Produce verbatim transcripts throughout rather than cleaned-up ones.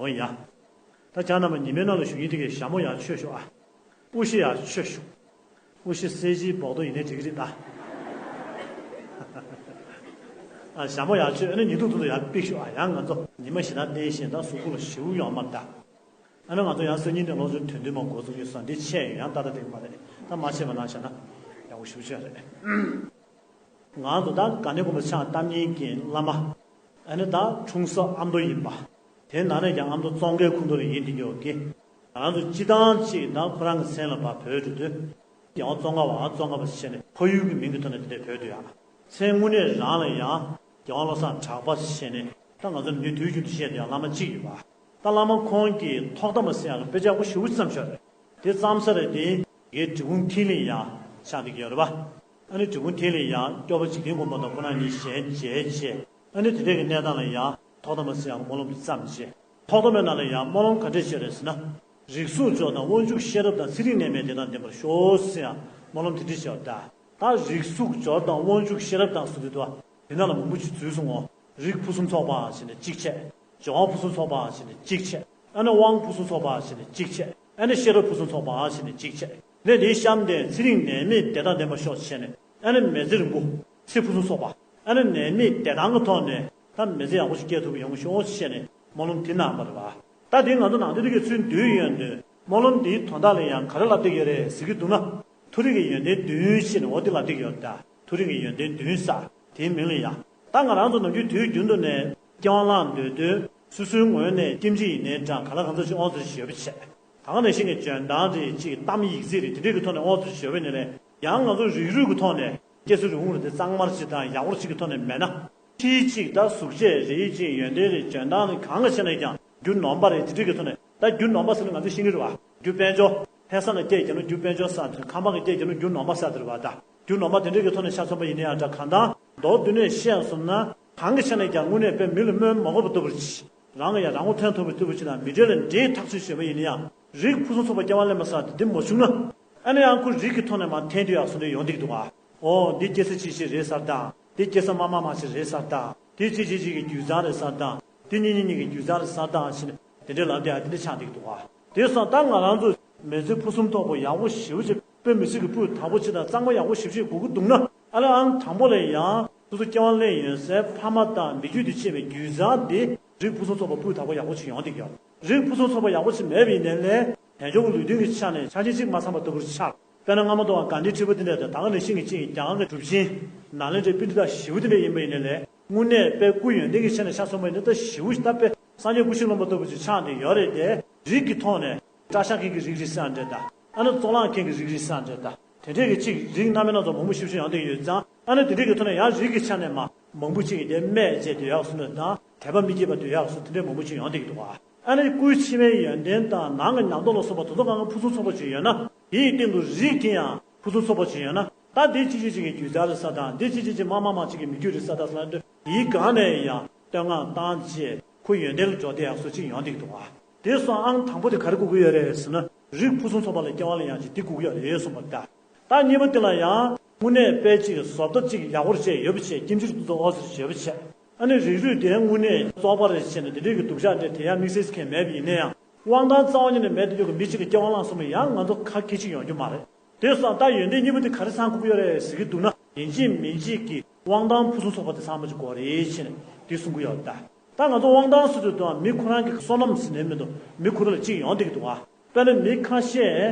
འོ་ཡ། ད་ཁྱེད་རྣམ་པ་ཉི་མའི་ནང་ལ་བཞུགས་མཁན་དེ་གས་ཞྭ་མོ་ཡར་ཆོད་ཤོག་ཨ། དབུ་ཞྭ་ཡར་ཆོད་ཤོག་དབུ་ཞྭ་གསལ་བྱེད་བོག་ཏོ་ཡིན་ནའི་འགྲིག་གི་རེད་ད། ཨ། ཞྭ་མོ་ཡར་ཆོད། ཨ་ནི་ཉི་གདུགས་ཚོ་ལ་ཡར་ཕུད་ཤོག་ཨ། ཡང་ང་ཚོ་ཉི་མ་ཞེ་དྲག་བསྟན་བཞིན་ད་གཟུགས་པོ་ལ་ཞེ་པོ་ཡོང་མ་རེད་ད། ཨ་ནི་ང་ཚོ་ཡང་སང་ཉིན་ནས་ལོ་ཆུང་དོན་བདུན་མ་འགོ་ཚུགས་ཀྱི་སོང་། འདི་ཆད་ཡང་ཏག་ཏག་འགྲིག་མ་རེད། ད་མ་ཆད་པ་གནང་བཞག་ན་ཡག་པོ་ཞེ་པོ་ཅིག་རེད། ང་ཚོ་ད་དགའ་ལྡན་དགོན་པ་ཕྱག་བཏབ་མཁན་གྱི་བླ་མ། ཨ་ནི་ད་འཁྲུངས་ས་ཨ་མདོ་ཡིན་པ། དེ་ནང་ནས་ཀྱང་ཨ་མདོ་ཙོང་ཁའི་ཁོངས་གཏོགས་ལ་ཡིན་བསྡད་ཀྱི་ཡོད་ཀི། ང་ཚོ་སྤྱི་བཏང་གཅིག་ད་ཁོ་རང་གི་མཚན་ལ་ཕར་བོས་འགྲོ་དུས། རྒྱལ་དབང་ཙོང་ཁ་པ་ཙོང་ཁ་པ་ཟེར་ནས་ཕ་ཡུལ་གྱི་མིང་གི་ཐོག་ནས་དེ་འདྲས་བོས་འདུག་ཡ། མཚན་དངོས་གནས་རང་ལ་ཡང་རྒྱལ་དབང་བློ་བཟང་གྲགས་པ་ཟེར་ནས་ད་ང་ཚོ་ནམ་རྒྱུན་དུས་རྒྱུན་དུ་བཤད་དེ་ཡང་བླ་མ་གཅིག་ཡོད་པ། ད་བླ་མ་ཁོང་གིས་ཐོག་མཐའ་མ་ཟེར་ཡག་གི་དཔེ་ཆ་ཡག་པོ་ཞེ་པོ་བརྩམས་བཞག་རེད། དེ་བརྩམས་ས་རེད་དེ། ངའི་འབྲི་གུང་ཐིག་ལེ་ཡང་ཆགས་བསྡད་ཀྱི་ཡོད་རེད་པ། ཨ་ནི་འབྲི་གུང་ཐིག་ལེ་ཡང་སྐྱོབ་པ་འཇིག་རྟེན་མགོན་པོ་དང་ཁོ་རང་གཉིས་ཞལ་མཇལ་བྱས། ཨ་ནི་དེ་འདྲས་ཀྱི་གནས་སྟངས་ལ་ཡང་ཐོག་མཐའ་མ་ཟེར་ཡག་གི་སྨོན་ལམ་དེ་བརྩམས་བྱས། ཐོག་མཐའ་མའི་ནང་ལ་ཡང་སྨོན་ལམ་ག་འདྲས་བྱས་རེད་ཟེར་ན། རིགས་གཟུགས་སྦྱོར་དང་དབང་ཕྱུག་ཤེས་རབ་དང་། ཚེ་རིང་ནད་མེད་བདེ་དང་ལྡན་པར་ཤོག་ཟེར་ཡང་སྨོན་ལམ་དེ་འདྲས་བྱས་པ་ད། ད་རིགས་གཟུགས་སྦྱོར་དང་དབང་ཕྱུག་ཤེས་རབ་དང་ཟེར་དུས་དུ་བ། དེ་ནང་ལ་མང་པོ་ཞིག་འཛུལ་སོང་ངོ་། རིགས་ཕུན་སུམ་ཚོགས་པ་ཟེར་ནས་གཅིག་བྱས། སྦྱོར་བ་ཕུན་སུམ་ཚོགས་པ་ཟེར་ནས་གཅིག་བྱས། ཨ་ནི་དབང་ཕུན་སུམ་ཚོགས་པ་ཟེར་ནས་གཅིག་བྱས། ཨ་ནི་ཤེས་རབ་ཕུན་སུམ་ཚོགས་པ་ཟེར་ནས་གཅིག་བྱས། ནས་དེའི་གཤམ་དེ་ཚེ་རིང་ནད་མེད་བདེ་དང་ལྡན་པར་ཤོག་ཟེར་ནས། ཨ་ནི་མི་ཚེ་རིང་པོ། ཚེ་ཕུན་སུམ་ཚོགས་པ། ཨ་ནི་ནད་མེད་བདེ་ཐང་གི་ཐོག་ནས་ད་མི་ཚེ་ཡག་པོ་ཞིག་སྐྱེལ་ཐུབ་པ་ཡོང་ཤོག་ཟེར་ནས་སྨོན་ལམ་དེ་གནང་བ་རེད་བ། ད་དེ་ང་ཚོ་ནང་དོན་དེ་གའི་ཚུལ་འདུས་ཡོད་དུས་སྨོན་ལམ་འདིའི་དོན་དག་ལ་ཡང་ག་རེ་ལབ་བསྡད་ཡོད་རེད་ཟེར་གྱི་འདུག་ན། མཐོ་རིས་ཀྱི་ཡོན་ཏན་བདུན་ཞེས་ནས་འོ་དེ་ལབ་བསྡད་ཡོད་ད། མཐོ་རིས་ཀྱི་ཡོན་ཏན་བདུན་ཟེར་དེའི་མིང་ལ་ཡང་། ད་ང་རང་ཚོ་ནམ་རྒྱུན་དུས་རྒྱུན་དུ་ནས་སྐྱེ་བ་བླངས་སྡོད་དུས་སོ་སོའི་ངོས་ནས་ཁྱིམ་གཅིག་ཡིན་ནའི་འདྲ་ག་ལ་གང་འཚམ་ཞིག་དབང་ཚད་ཞེ་པོ་བྱས། ད་ག་ནང་བཞིན་གྱི་འཇོན་ཐང་རེད་ཅིག་གཏམ་ཡིག་ཚད་རེད་དེ་འདྲའི་གི་ཐོག་ནས་དབང་ཚད་ཞེ་པོ་ཡིན་ནའི་ཡང་ང་ཚོ་རིགས་རུས་ཀྱི་ཐོག་ནས་སྐྱེ་ས་རིགས་ཁུངས་རེད་དེ་གཙང་མ་ཅིག་དང་ཡག་པོ་ཅིག་གི་ཐོག་ནས་མེད་ན། ཁྱི་གཅིག་ད་གཟུགས་བྱད་རེད་ཅིག་ཡོན་ཏན་རེད་འཇོན་ཐང་རེད་གང་ག་བྱས་ནས་ཀྱང་རྒྱུ་ནོམ་པ་རེད་དེ་འདྲའི་གི་ཐོག་ནས། ད་རྒྱུ་ནོམ་པ་ཟེར་ན་ང་ཚོས་ཤེས་ཀྱི་རེད་བ། རྒྱུ་དཔལ་འབྱོར། ལྷ་ས་ལ་སྐྱེས་ཀྱང་ན་རྒྱུ་དཔལ་འབྱོར་ཟེར་དེ། ཁམས་པ་ལ་སྐྱེས་ཀྱང་ན་རྒྱུ་ནོམ་པ་ཟེར་དེ་རེད་བ་ད། རྒྱུ་ནོམ་པ་དེ་འདྲའི་གི་ཐོག་ནས་ཆ་མཚོན་པ་ཡིན་ན་ཡང་འདྲ་གང་ལྟར་མདོར་བསྡུས་ནས་བཤད་སོང་ན་གང་གི་ཆ་ནས་ཀྱང་དངོས་གནས་དཔེ་མི་ལ་སྨོན་མ་དགོས་པ་ལྟ་བུར་གྱིས། རང་གི་ཡང་རང་ངོ་ཐོན་ཐུབ་པ་ལྟ་བུ་ཅིག་དང་མི་འབྲལ་ལ་འབྲེལ་ཐག་ཆོད་བྱས་པ་ཡིན་ན་ཡང་རིགས་ཕུན་སུམ་ཚོགས་པ་སྐྱེ་བ་ལེན་པ་ཟེར་དེ་འདི་མ་བྱུང་ན། ཨ་ནི་ཡང་ཁོ་རིགས་ཀྱི་ཐོག་ནས་མར་འཐེན་དུས་ཡག་སོང་འདྲ་ཡོང་བསྡད་ཀྱི་འདུག་ག། ཨོ་འདི་སྐྱེ་ས་ཅི་ཞིག་རེད་ཟེར་དང་། དེ་སྐྱེ་ས་མ་མ་མ་ཞིག་རེད་ཟེར་དང་། དེ་གཅིག་གཅིག་གཅིག་གི་རྒྱུ་མཚན་རེད་ཟེར་དང་། དེ་གཉིས་གཉིས་གཉིས་ཀྱི་རྒྱུ་མཚན་རེད་ཟེར་དང་ཞེས་ནས་དེ་འདྲའི་ལབ་བསྡད་ཡ་དེ་འདྲ་ཆགས་བསྡད་ཀྱི་འདུག་ག། དེ་སོང་ད་ང་རང་ཚོ་མི་ཚེ་ཕུན་སུམ་ཚོགས་པོ་ཡག་པོ་ཞེ་པོ་ཅིག་དཔེ་མི་སྲིད་ཀྱི་སྤུས་དག་པོ་ཅིག་དང་གཙང་མ་ཡག་པོ་ཞེ་པོ་ཅིག་དགོས་ཀྱི་འདུག་ན། ཨ་ལེ་ཨང་དང་པོ་ལ་ཡང་སོ་སོ་སྐྱེ་བ་ལེན་ཡོད་སའི་ཕ་མ་དང་མི་རྒྱུད་དུ་སྐྱེས་པའི་རྒྱུ་མཚན་དེ་རིགས་ཕུན་སུམ་ཚོགས་པ་སྤུས་དག་པོ་ཡག་པོ་ཅིག་ཡོང་བསྡད་ཀྱི་ཡོད། རིགས་ཕུན་སུམ་ཚོགས་པ་ཡག་པོ་ཅིག་མེད་པ་ཡིན་ནའི་ལས་དལ་འབྱོར་གྱི་ལུས་རྟེན་གྱི་ཆ་ནས་ཆ་རྐྱེན་གཅིག་མ་ཚང་བ་ལྟ་བུར་ཆགས། དཔེར་ན་སྔ་མ་དུ་བ་གྷན་དྷིའི་ཁྲི་པ་དེ་འདྲ་དང་ད་ག་ནང་བཞིན་གྱི་ཅིག་རྒྱ་གར་གྱི་གྲུབ་ཆེན་ནཱ་ལེནྡྲའི་པཎྜི་ཏ་ཞེ་པོ་དེ་འདྲ་ཡིན་པ་ཡིན་ནའི་ལས་དངོས་གནས་དཔེ་སྐུ་ཡོན་ཏན་གྱི་ཆ་ནས་ཆ་མཚོན་པ་ཡིན་ན་ད་ཞེ་པོ་ཞིག་ད་དཔེ་སངས་རྒྱས་སྐུ་བཞི་སློབ་མ་ལྟ་བུ་ཅིག་ཆགས་བསྡད་ཡོད་རེད་དེ། རིགས་ཀྱི་ཐོག་ནས་སྐྲ་བཞར་མཁན་གྱི་རིགས་རེད་ཟེར་ཡ་འདྲ་དང་། ཨ་ནི་གཙུག་ལག་མཁན་གྱི་རིགས་རེད་ཟེར་ཡ་འདྲ་དང་། དེ་འདྲས་ཀྱི་ཅིག་རིགས་སྣ་མིན་སྣ་ཚོགས་མང་པོ་ཞེ་པོ་ཅིག་ཡོང་བསྡད་ཡོད་ཙང་། ཨ་ནི་དེ་འདྲས་ཀྱི་ཐོག་ནས་ཡང་རིགས་ཀྱི་ཆ་ནས་མ་མང་པོ་ཅིག་གིས་དེ་སྨད་བྱས་སྡོད་ཡག་སོ་འདྲ་དང་། དད་པ་མི་སྐྱེས་པ་སྡོད་ཡག་སོ་དེ་འདྲས་མང་པོ་ཅིག་ཡོང་བསྡད་ཀྱི་འདུག་ག། ཨ་ནི་སྐུའི་ཕྱི་མའི་ཡོན་ཏན་དང་ནང་གི་ཉམས་རྟོགས་ལ་སོགས་པ་དེ་ཚོ་གང་ག་ཕུན་སུམ་ཚོགས་པ་ཅིག་ཡོད་ན། དེའི་སྟེང་དུ་རིགས་དེ་ཡང་ཕུན་སུམ་ཚོགས་པ་ཅིག་ཡོད་ན། ད་དེ་གཅིག་གཅིག་གཅིག་གི་རྒྱུ་ཆ་རེད་ཟེར་དང་། དེ་གཅིག་གཅིག་གཅིག་མ་མ་མ་གཅིག་གི་མི་རྒྱུད་རེད་ཟེར་དང་ཟེར་ན། དེའི་སྒང་ནས་ཡང་བསྟོད་བསྔགས་བཏང་བྱས་ཁོ་ཡོན་ཏན་ལ་འགྲོ་བསྡད་ཡག་སོ་ཅིག་ཡོང་བསྡད་ཀྱི་འདུག་ག། དེ་སོང་ཨང་དང་པོ་དེ་ག་རེ་དགོས་ཀྱི་ཡོད་རེད་ཟེར་ན། རིགས་ཕུན་སུམ་ཚོགས་པ་ལ་སྐྱེ་བ་ལེན་ཡག་ཅིག་དེ་དགོས་ཀྱི་ཡོད་རེད་གསུངས་པ་རེད་ད། ད་གཉིས་པ་དེ་ལ་ཡང་དངོས་གནས་དཔེ་གཅིག་བཟོ་ལྟ་གཅིག་ཡག་པོ་བྱས་ཡོད་པ་བྱས་ཁྱིམ་གཅིག་ཏུ་ཚོགས་ཟེར་བྱས་པ་བྱས། ཨ་ནི་རིགས་རུས་དེ་དངོས་གནས་བཙོག་པ་རེད་བྱས་ནས་དེ་འདྲའི་གི་སྡུག་ཅག་འདྲ་དེ་ཡང་དམིགས་བསལ་གང་མེད་པ་ཡིན་ན་ཡང་། དབང་ཐང་རྩ་བ་ཉིད་ནས་མེད་དུ་གྱུར་གྱི་མི་གཅིག་གི་སྐྱེ་བ་བླངས་སོང་བ་ཡང་ང་ཚོ་ཁ་ཁྱེར་གཅིག་ཡོང་རྒྱུ་མ་རེད། དེ་སོང་ད་ཡོན་ཏན་གཉིས་པོ་དེ་ག་རེ་ཚང་དགོས་ཀྱི་ཡོད་རེད་ཟེར་གྱི་འདུག་ན། ཡིན་གཅིག་མིན་གཅིག་གི་དབང་ཐང་ཕུན་སུམ་ཚོགས་པ་དེ་ཚང་མ་གཅིག་དགོས་རེད་བྱས་ནས་དེ་གསུང་གི་ཡོད་ད། ད་ང་ཚོ་དབང་ཐང་ཟེར་དུས་དང་མི་ཁོ་རང་གི་བསོད་ནམས་ཟེར་ནས་མི་འདུག་མི་ཁོ་རང་ལ་གཅིག་ཡོང་བསྡད་ཀྱི་འདུག་ག། དཔེར་ན་མི་ཁ་ཤས་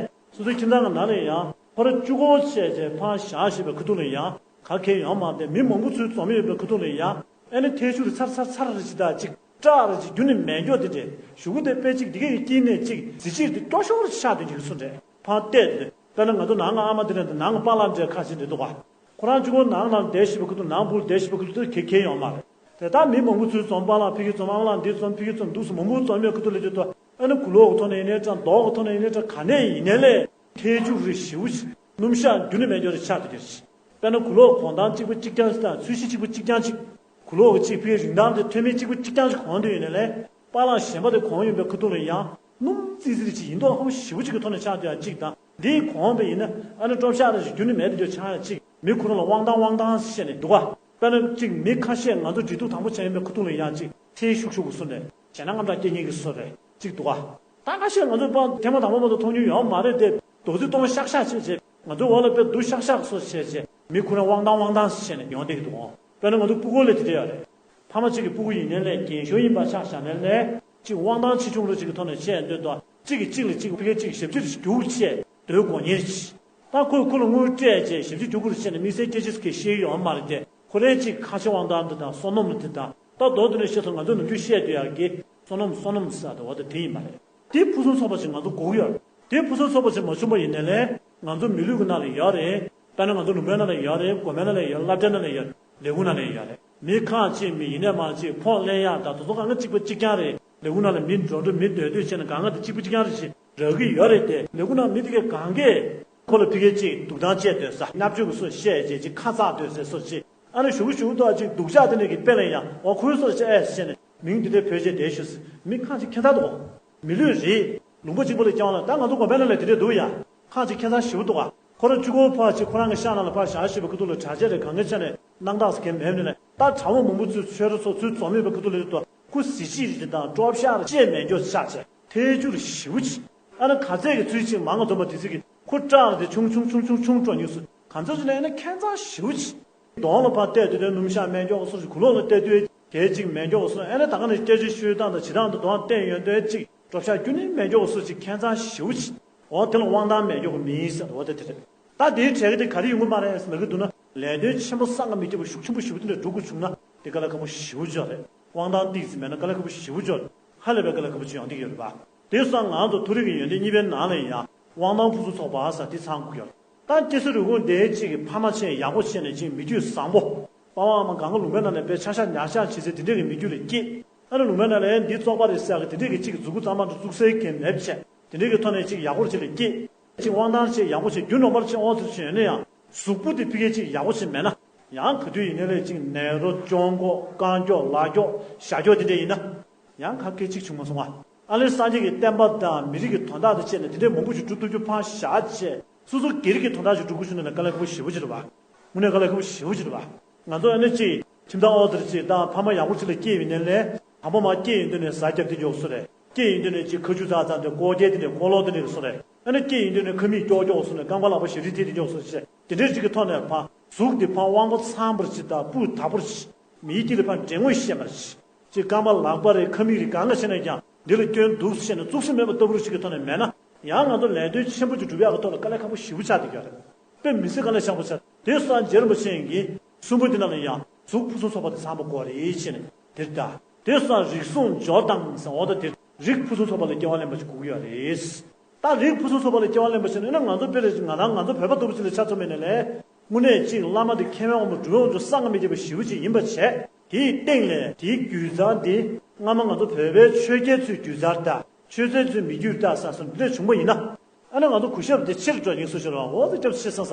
སོ་སོའི་ཁྱིམ་ཚང་གི་ནང་ལ་ཡང་ཕོ་རབ་བཅུ་སྐོར་བྱས་རྗེས་ཕར་བཞག་བཞིན་པའི་ཁ་ཐུག་ལ་ཡང་ག་གེ་ཡོང་མ་རེད། མི་མང་པོ་ཚུར་འཛོམས་ཡོད་པའི་ཁ་ཐུག་ལ་ཡང་ཨ་ནི་ཐལ་ཆུ་རེ་ཚར་ཚར་ཚར་རེ་ཅིག་དང་ཅིག་སྐྲ་རེ་ཅིག་རྒྱུན་ནས་མེད་མགྱོགས་དེ་འདྲས་གཞུག་གུ་དེ་དཔེ་གཅིག་འདི་གའི་དཀྱིལ་ནས་གཅིག་གཟི་བརྗིད་དེ་སྐྱོ་ཤོར་ཆགས་དེ་འཇིགས་སུ་རེད། ཕར་བལྟས་དེ་དཔེར་ན་ང་ཚོ་ནང་གི་ཨ་མ་དེ་འདྲ་དང་ནང་གི་པཱ་ལགས་འདྲ་ཁ་ཤས་འདྲ་འདུག་ག། ཁོ་རང་གཅིག་པོ་ནང་ནང་བསྡད་བཞིན་པའི་ཁ་ཐུག་ནང་སྦུག་བསྡད་བཞིན་པའི་ཁ་ཐུག་དེ་ག་གེ་ཡོང་མ་རེད། དེ་ལྟར་མི་མང་པོ་ཚུར་འཛོམས། པཱ་ལགས་ཕ་གི་འཛོམས། ཨ་མ་ལགས་འདི་འཛོམས། ཕ་གི་འཛོམས། འདུག་སེ་མང་པོ་འཛོམས་ཡོད་ཁ་ཐུག་ལ་ཅིག་ཏུ་ཨ་ནི་གོས་ལོག་གི་ཐོག་ནས་ཡིན་ནའི་འདྲ། མདོག་གི་ཐོག་ནས་ཡིན་ནའི་འདྲ། ག་ནས་ཡིན་ནའི་ལས་ཐལ་ཆུ་རེ་ཞེ་པོ་ཅིག་སྣུམ་ཞག་རྒྱུན་ནས་མེད་མགྱོགས་རེ་ཆགས་དེ་འདྲ་ཞིག་དཔེར་ན་གོས་ལོག་གོང་ཐང་གཅིག་པ་གཅིག་རྐྱང་ཞིག་དང་ཚོས་གཞི་གཅིག་པ་གཅིག་རྐྱང་ཞིག་གོས་ལོག་གི་གཅིག་ཕའི་རིན་ཐང་དེ་མཐོ་དམན་གཅིག་པ་གཅིག་རྐྱང་ཞིག་གོན་དུ་ཡོད་ནའི་ལས། པཱ་ལགས་གཞན་པ་དེ་གོན་ཡོང་པའི་ཁ་ཐུག་ལ་ཡང་སྣུམ་ཙིག་ཙིག་ཅིག་ཡིན་མདོག་ཁ་པོ་ཞེ་པོ་ཅིག་གི་ཐོག་ནས་ཆགས་བསྡད་ཡ་གཅིག་དང་། འདི་གོན་པ་ཡིན་ན་ཨ་ནི་སྟོབས་ཤག་རེ་ཞིག་རྒྱུན་ནས་མེད་དུ་གྱུར་ཆགས་ཡ་གཅིག་མི་ཁོ་རང་ལ་དབང་ཐང་དབང་ཐང་བཤད་ནས་འདུག་ག། དཔེར་ན་གཅིག་མི་ཁ་ཤས་ང་ཚོ་འབྲེལ་གཏུག་དང་པོ་བྱས་ཡོང་པའི་ཁ་ཐུག་ལ་ཡང་གཅིག་ཐལ་ཤུགས་ཤུགས་ཀྱིས་གསུངས་ནས། ཞེད་སྣང་དངངས་སྐྲག་སྐྱེ་མཁན་གྱི་བཟོ་རེད་ཅིག་འདུག་ག་ད་ཁ་ཤས་ང་ཚོས་དཔེ་ཐེངས་མ་དང་པོ་མ་གཏོགས་མཐོང་མྱོང་ཡོད་མ་རེད་དེ། རྡོག་རྫིས་གཏོང་ཤག་ཤག་བྱས་བྱས། ང་ཚོའི་འོག་ལ་དཔེ་སྡུག་ཤག་ཤག་བཟོ་བྱས་བྱས། མི་ཁོ་རང་དབང་ཐང་དབང་ཐང་ཟེར་བྱས་ནས་ཡོང་བསྡད་ཀྱི་འདུག་ག་དཔེར་ན་ང་ཚོ་སྤུ་གུ་ལ་དེ་འདྲ་ཡོད་རེད། ཕ་མ་གཅིག་གི་སྤུ་གུ་ཡིན་ནའི་ལས་རྒན་ཤོས་ཡིན་པ་ཆགས་བཞག་ནའི་ལས་གཅིག་དབང་ཐང་ཆེ་ཆུང་རུ་གཅིག་གི་ཐོག་ནས་བཤད་འདོད་དོ། གཅིག་གིས་གཅིག་ལ་གཅིག་ཕ་གི་གཅིག་ཞབས་ཕྱི་རུ་རྒྱུག་བྱས་སྡོད་དགོས་ངེས་རེད། ད་ཁོས་ཁོ་ལ་དངུལ་སྤྲད་བྱས་ཞབས་ཕྱི་རྒྱུག་དགོས་རེད་བཤད་ནས་དམིགས་བསལ་སྐད་ཆ་ཟེར་མཁན་བཤད་ཡོད་མ་རེད་དེ། ཁོ་རའི་གཅིག་ཁ་ཆེ་དབང་ཐང་འདི་དང་བསོད་ནམས་འདི་དང་ད་མདོར་བསྡུས་ནས་བཤད་ཚོ་ང་ཚོ་ནམ་རྒྱུན་བཤད་སྡོད་ཡག་གི་བསོད་ནམས་བསོད་ནམས་ཟེར་བ་དེ་འོ་ད་དེ་ཡིན་པ་རེད། དེ་ཕུན་སུམ་ཚོགས་པ་ཞིག་ང་ཚོ་དགོས་ཀྱི་ཡོད་རེད། དེ་ཕུན་སུམ་ཚོགས་པ་ཞིག་མ་བྱུང་བ་ཡིན་ནའི་ལས་ང་ཚོ་མི་ལུས་ཀྱི་ནང་ལ་ཡོད་རེད། དཔེར་ན་ང་ཚོ་ལུང་པའི་ནང་ལ་ཡོད་རེད། དགོན་པའི་ནང་ལ་ཡོད། སློབ་གྲྭའི་ནང་ལ་ཡོད། ལས་ཁུངས་ནང་ལ་ཡོད་རེད། མི་ཁག་ཅིག་མི་ཡིན་ནས་མ་ཅིག་ཕོགས་ལེན་ཡག་དང་དེ་ཚོ་གང་ག་གཅིག་པ་གཅིག་རྐྱང་རེད། ལས་ཁུངས་ནང་ལ་མི་འགྲོ་འགྲོ་མི་སྡོད་སྡོད་བྱས་ནས་གང་ག་དེ་གཅིག་པ་གཅིག་རྐྱང་རེད་ཅེས་རག་གི་ཡོད་རེད་དེ། ལས་ཁུངས་ནང་མི་དེ་གས་གང་གས་ཁོ་ལ་ཕ་གི་གཅིག་སྡུག་ཐང་བཅད་སྡོད་ས། བརྙས་བཅོས་ཀྱི་བཟོ་བཤད་བྱས་ཅིག་ཁ་ཚ་སྡོད་སའི་བཟོ་ཅིག་ཨ་ནི་ཞུ་གི་ཞུ་གི་ཐོག་ཅིག་སྡུག་ཅག་དེ་འདྲ་གི་དཔེ་ལེན་ཡག་འོ་ཁོའི་བཟོ་བྱས་ཨེ་ཟེར་ནས་མིང་དེ་འདྲ་བོས་བྱས་བསྡད་ཞུ་ཟེར། མི་ཁག་ཅིག་ཁྱད་མཚར་འདུག་མི་ལུས་རེད། ལུང་པ་གཅིག་པ་ལ་སྐྱེ་བ་ལ་ད་ང་ཚོ་དགོན་པའི་ནང་ལ་དེ་འདྲ་འདུག་ཡ། ཁག་ཅིག་ཁྱད་མཚར་ཞེ་པོ་འདུག་ག་ཁོ་རང་གཅིག་པོ་ཕར་ཅིག་ཁོ་རང་གི་ཤག་ནང་ལ་ཕར་བཞག་ཤེས་པའི་ཁ་ཐུག་ལ་དྲག་ཆས་རེད་གང་ག་ཆ་ནས་སྣང་དག་ཟེར་མཁན་མེད་ནས་ད་གྲྭ་བ་མང་པོ་ཚོས་ཆོས་ར་སོགས་ཚུར་འཛོམས་ཡོད་པའི་ཁ་ཐུག་ལ་དུ་ཁོ་གཟི་བརྗིད་རེད་དང་ཀྲོབ་ཤག་རེད་ཅེས་མེད་མགྱོགས་ཆགས་བྱས་ཐལ་འགྱུར་ཞེ་པོ་ཅིག་ཨ་ནི་ག་ཚད་ཀྱི་ཚུལ་ཅིག་མང་ང་འཛོམས་པ་དེ་ཚོས་ཀྱིས་ཁོ་སྐྲག་རེད་དེ་ཆུང་ཆུང་ཆུང་ཆུང་ཆུང་འགྲོ་ཉུག་སོ་གང་ཚོད་ཅིག་ལ་ཨ་ནི་ཁྱད་མཚར་ཞེ་པོ་ཅིག་གདོང་ལ་ཕར་བལྟས་དུས་དེ་སྣུམ་ཞག་མེད་མགྱོགས་སོ་ཞིག་གུ་ལོག་ལ་བལྟས་དུས་གལ་ཅིག་མེད་མགྱོགས་སོ་ཨ་ནི་ད་ག་ནས་སྐད་ཆ་ཤོད་སྟངས་དང་བྱེད་སྟངས་དང་གདོང་བསྟན་ཡོང་དུས་ཅིག་ཀྲོབ་ཤག་ཁྱོན་ནས་མེད་མགྱོགས་སུ་ཅིག་ཁྱད་མཚར་ཞེ་པོ་ཅིག་འོ་དེ་ལ་དབང་ཐང་མེད་མགྱོགས་མི་ཡིན་ཟེར་འོ་དེ་དེ་རེད། ད་དེའི་གྲས་ཀྱི་དེ་ག་རེ་ཡོང་གི་མ་རེད་ཟེར་ལབ་ཀྱི་འདུག་ན་ལས་དོན་ཆེན་པོ་བསམ་གྱིས་མི་ཁྱབ་པ་ཤུགས་ཆེན་པོ་ཞེ་པོ་དེ་འདྲ་འགྲོ་དགོས་བྱུང་ན་དེ་དཀའ་ལས་ཁག་པོ་ཞེ་པོ་ཅིག་རེད། དབང་ཐང་ཏོག་ཙམ་མེད་ན་དཀའ་ལས་ཁག་པོ་ཞེ་པོ་ཅིག་རེད། ཧ་ལས་པའི་དཀའ་ལས་ཁག་པོ་ཅིག་ཡོང་བསྡད་ཀྱི་ཡོད་རེད་པ། དེ་སོང་ང་ཚོ་མཐོ་རིམ་གྱི་ཡོན་ཏན་གཉིས་པའི་ནང་ལ་ཡང་དབང་ཐང་ཕུན་སུམ་ཚོགས་པ་ཟེར་དེ་ཚང་དགོས་ཀྱི་ཡོད་རེད། ད་སྐྱེ་ས་རུས་ཁུངས་དེ་གཅིག་གི་ཕ་མ་ཆེ་ཡག་པོ་བྱས་ནས་གཅིག་མི་རྒྱུད་བཟང་པོ། པ་ཕ་མ་གང་ག་ལུང་པའི་ནང་ནས་དཔེ་ཆ་ཤ་ཉག་ཤ་བྱེད་ཚེ་དེ་འདྲས་ཀྱི་མི་རྒྱུད་ལ་སྐྱེས། ཨ་ནི་ལུང་པའི་ནང་ནས་འདི་བཙོག་པ་རེད་ཟེར་གི་དེ་འདྲས་ཀྱི་གཅིག་གི་མཛུ་གུ་གཙང་མ་འདྲ་བཙུགས་སའི་གི་མེད་བྱས་དེ་འདྲས་ཀྱི་ཐོག་ནས་གཅིག་ཡག་པོ་ཅིག་ལ་སྐྱེས། གཅིག་དབང་ཐང་ཆེ་ཡག་པོ་ཆེ་རྒྱུ་ནོར་པར་ཆེ་དབང་ཚད་ཆེ་ཡོད་ན་ཡང་གཟུགས་པོ་དེ་ཕ་གིའི་གཅིག་ཡག་པོ་ཆེ་མེད་ན་ཡང་ག་དུས་ཡིན་ནའི་ལས་གཅིག་ནད་རོ་གཅོང་གོག་རྐང་མགྱོགས་ལག་མགྱོགས་ཞ་མགྱོགས་དེ་འདྲས་ཡིན་ན། ཡང་ག་སྐད་ཅིག་བྱུང་མ་སོང་ང་། ཨ་ལས་སངས་རྒྱས་ཀྱི་བསྟན་པ་དང་མི་རིགས་ཀྱི་དོན་དག་དང་བཅས་ནས་དེ་འདྲའི་མང་པོ་ཞིག་སྒྲུབ་ཐུབ་རྒྱུ་ཕར་བཞག་བྱས་སོ་སོ་སྒེར་གྱི་དོན་དག་ཞིག་སྒྲུབ་དགོས་བྱུང་ན་ལས་དཀའ་ལས་ཁག་པོ་ཞེ་པོ་ཅིག་རེད་བ། དངོས་གནས་དཀའ་ལས་ཁག་པོ་ཞེ་པོ་ཅིག་རེད་བ། ང་ཚོ་ཨ་ནི་ཅིག་ཁྱིམ་ཚང་ཨོ་ཙི་རེ་ཅིག་དང་ཕ་མ་ཡག་པོ་ཅིག་ལ་སྐྱེས་ཡོད་ནའི་ལས་དང་པོ་མ་སྐྱེས་ཡོང་དུས་ནས་ཟ་རྒྱབ་དེ་འཇོག་སུ་རེད། སྐྱེས་ཡོང་དུས་ནས་ཅིག་ཁ་ཆུ་ཚ་ཚ་འདི་ཀོ་རྒྱལ་དེ་འདྲ་ཀོ་ལོག་དེ་འདྲ་གི་སུ་རེད། ཨ་ནི་སྐྱེས་ཡོང་དུས་ནས་ཁ་མིག་ཀྱོག་ཀྱོག་སུ་ནས་རྐང་པ་ལག་པ་ཞབས་རིལ་ཐེ་དེ་འཇོག་སུ་ཞེས་དེ་འདྲའི་ཅིག་གི་ཐོག་ནས་ཕ་གཟུགས་འདི་ཕ་དབང་པོ་ཚང་པོར་ཅིག་དང་སྤུས་དག་པོར་ཅིག་མིའི་དཀྱིལ་ལ་ཕར་འདྲེ་ངོས་ཤེས་མར་ཅིག་ཅིག་རྐང་པ་ལག་པ་རེད་ཁ་མིག་རེད་གང་ག་བྱས་ནས་ཀྱང་འདི་ལ་སྐྱོན་འདུག་ཟེར་ནས་བཙུགས་ས་མེད་པ་ལྟ་བུ་རུ་ཞིག་གི་ཐོག་ནས་མེད་ན་ཡང་ང་ཚོ་ལས་དོན་ཆེན་པོ་ཅིག་སྒྲུབ་ཡག་གི་ཐོག་ལ་དཀའ་ལས་ཁག་པོ་ཞེ་པོ་ཆགས་བསྡད་ཀྱི་ཡོད་རེད། དཔེ་མི་སྲིད་དཀའ་ལས་ཁག་པོ་ཆགས་དེ་སོང་རྗེ་རིན་པོ་ཆེ་གིས་གསུང་འབུམ་འདི་ནང་ལ་ཡང་གཟུགས་ཕུན་སུམ་ཚོགས་པ་དེ་ཚང་མ་དགོས་རེད་ཅེས་ནས་དེ་ལྟ་དེ་སོང་རིགས་གསུམ་སྦྱོར་དང་ཟེར་འོ་ད་དེ་རིགས་ཕུན་སུམ་ཚོགས་པ་ལ་སྐྱེ་བ་ལེན་པ་ཞིག་དགོས་ཀྱི་ཡོད་རེད། ད་རིགས་ཕུན་སུམ་ཚོགས་པ་ལ་སྐྱེ་བ་ལེན་པ་ཞིག་ནི་ང་ཚོ་དཔེ་རེད་ང་རང་ང་ཚོ་བོད་པ་ལྟ་བུ་ཅིག་ལ་ཆ་མཚོན་པ་ཡིན་ན་ལས། དངོས་གནས་གཅིག་བླ་མ་དང་མཁས་པའི་དབང་པོ་འགྲོ་ཡོང་ཚོ་སངས་མི་རྒྱས་པ་ཞེ་པོ་ཅིག་ཡིན་པ་བྱས། དེའི་སྟེང་ལས་དེའི་རྒྱུད་རྩ་འདི་སྔ་མ་ང་ཚོ་བོད་པའི་ཆོས་རྒྱལ་ཚོའི་རྒྱུད་རྩ་དང་ཆོས་མཛད་ཚོའི་མི་རྒྱུད་དང་ས་སོ་འདི་འདྲ་བྱུང་པ་ཡིན་ན། ཨ་ནི་ང་ཚོ་གུས་ཞབས་དེ་ཆེར་འགྲོ་ཡིན་སུ་ཞིག་རང་འོ་ཙི་སྐྱབས་ཆེ་སང་ས་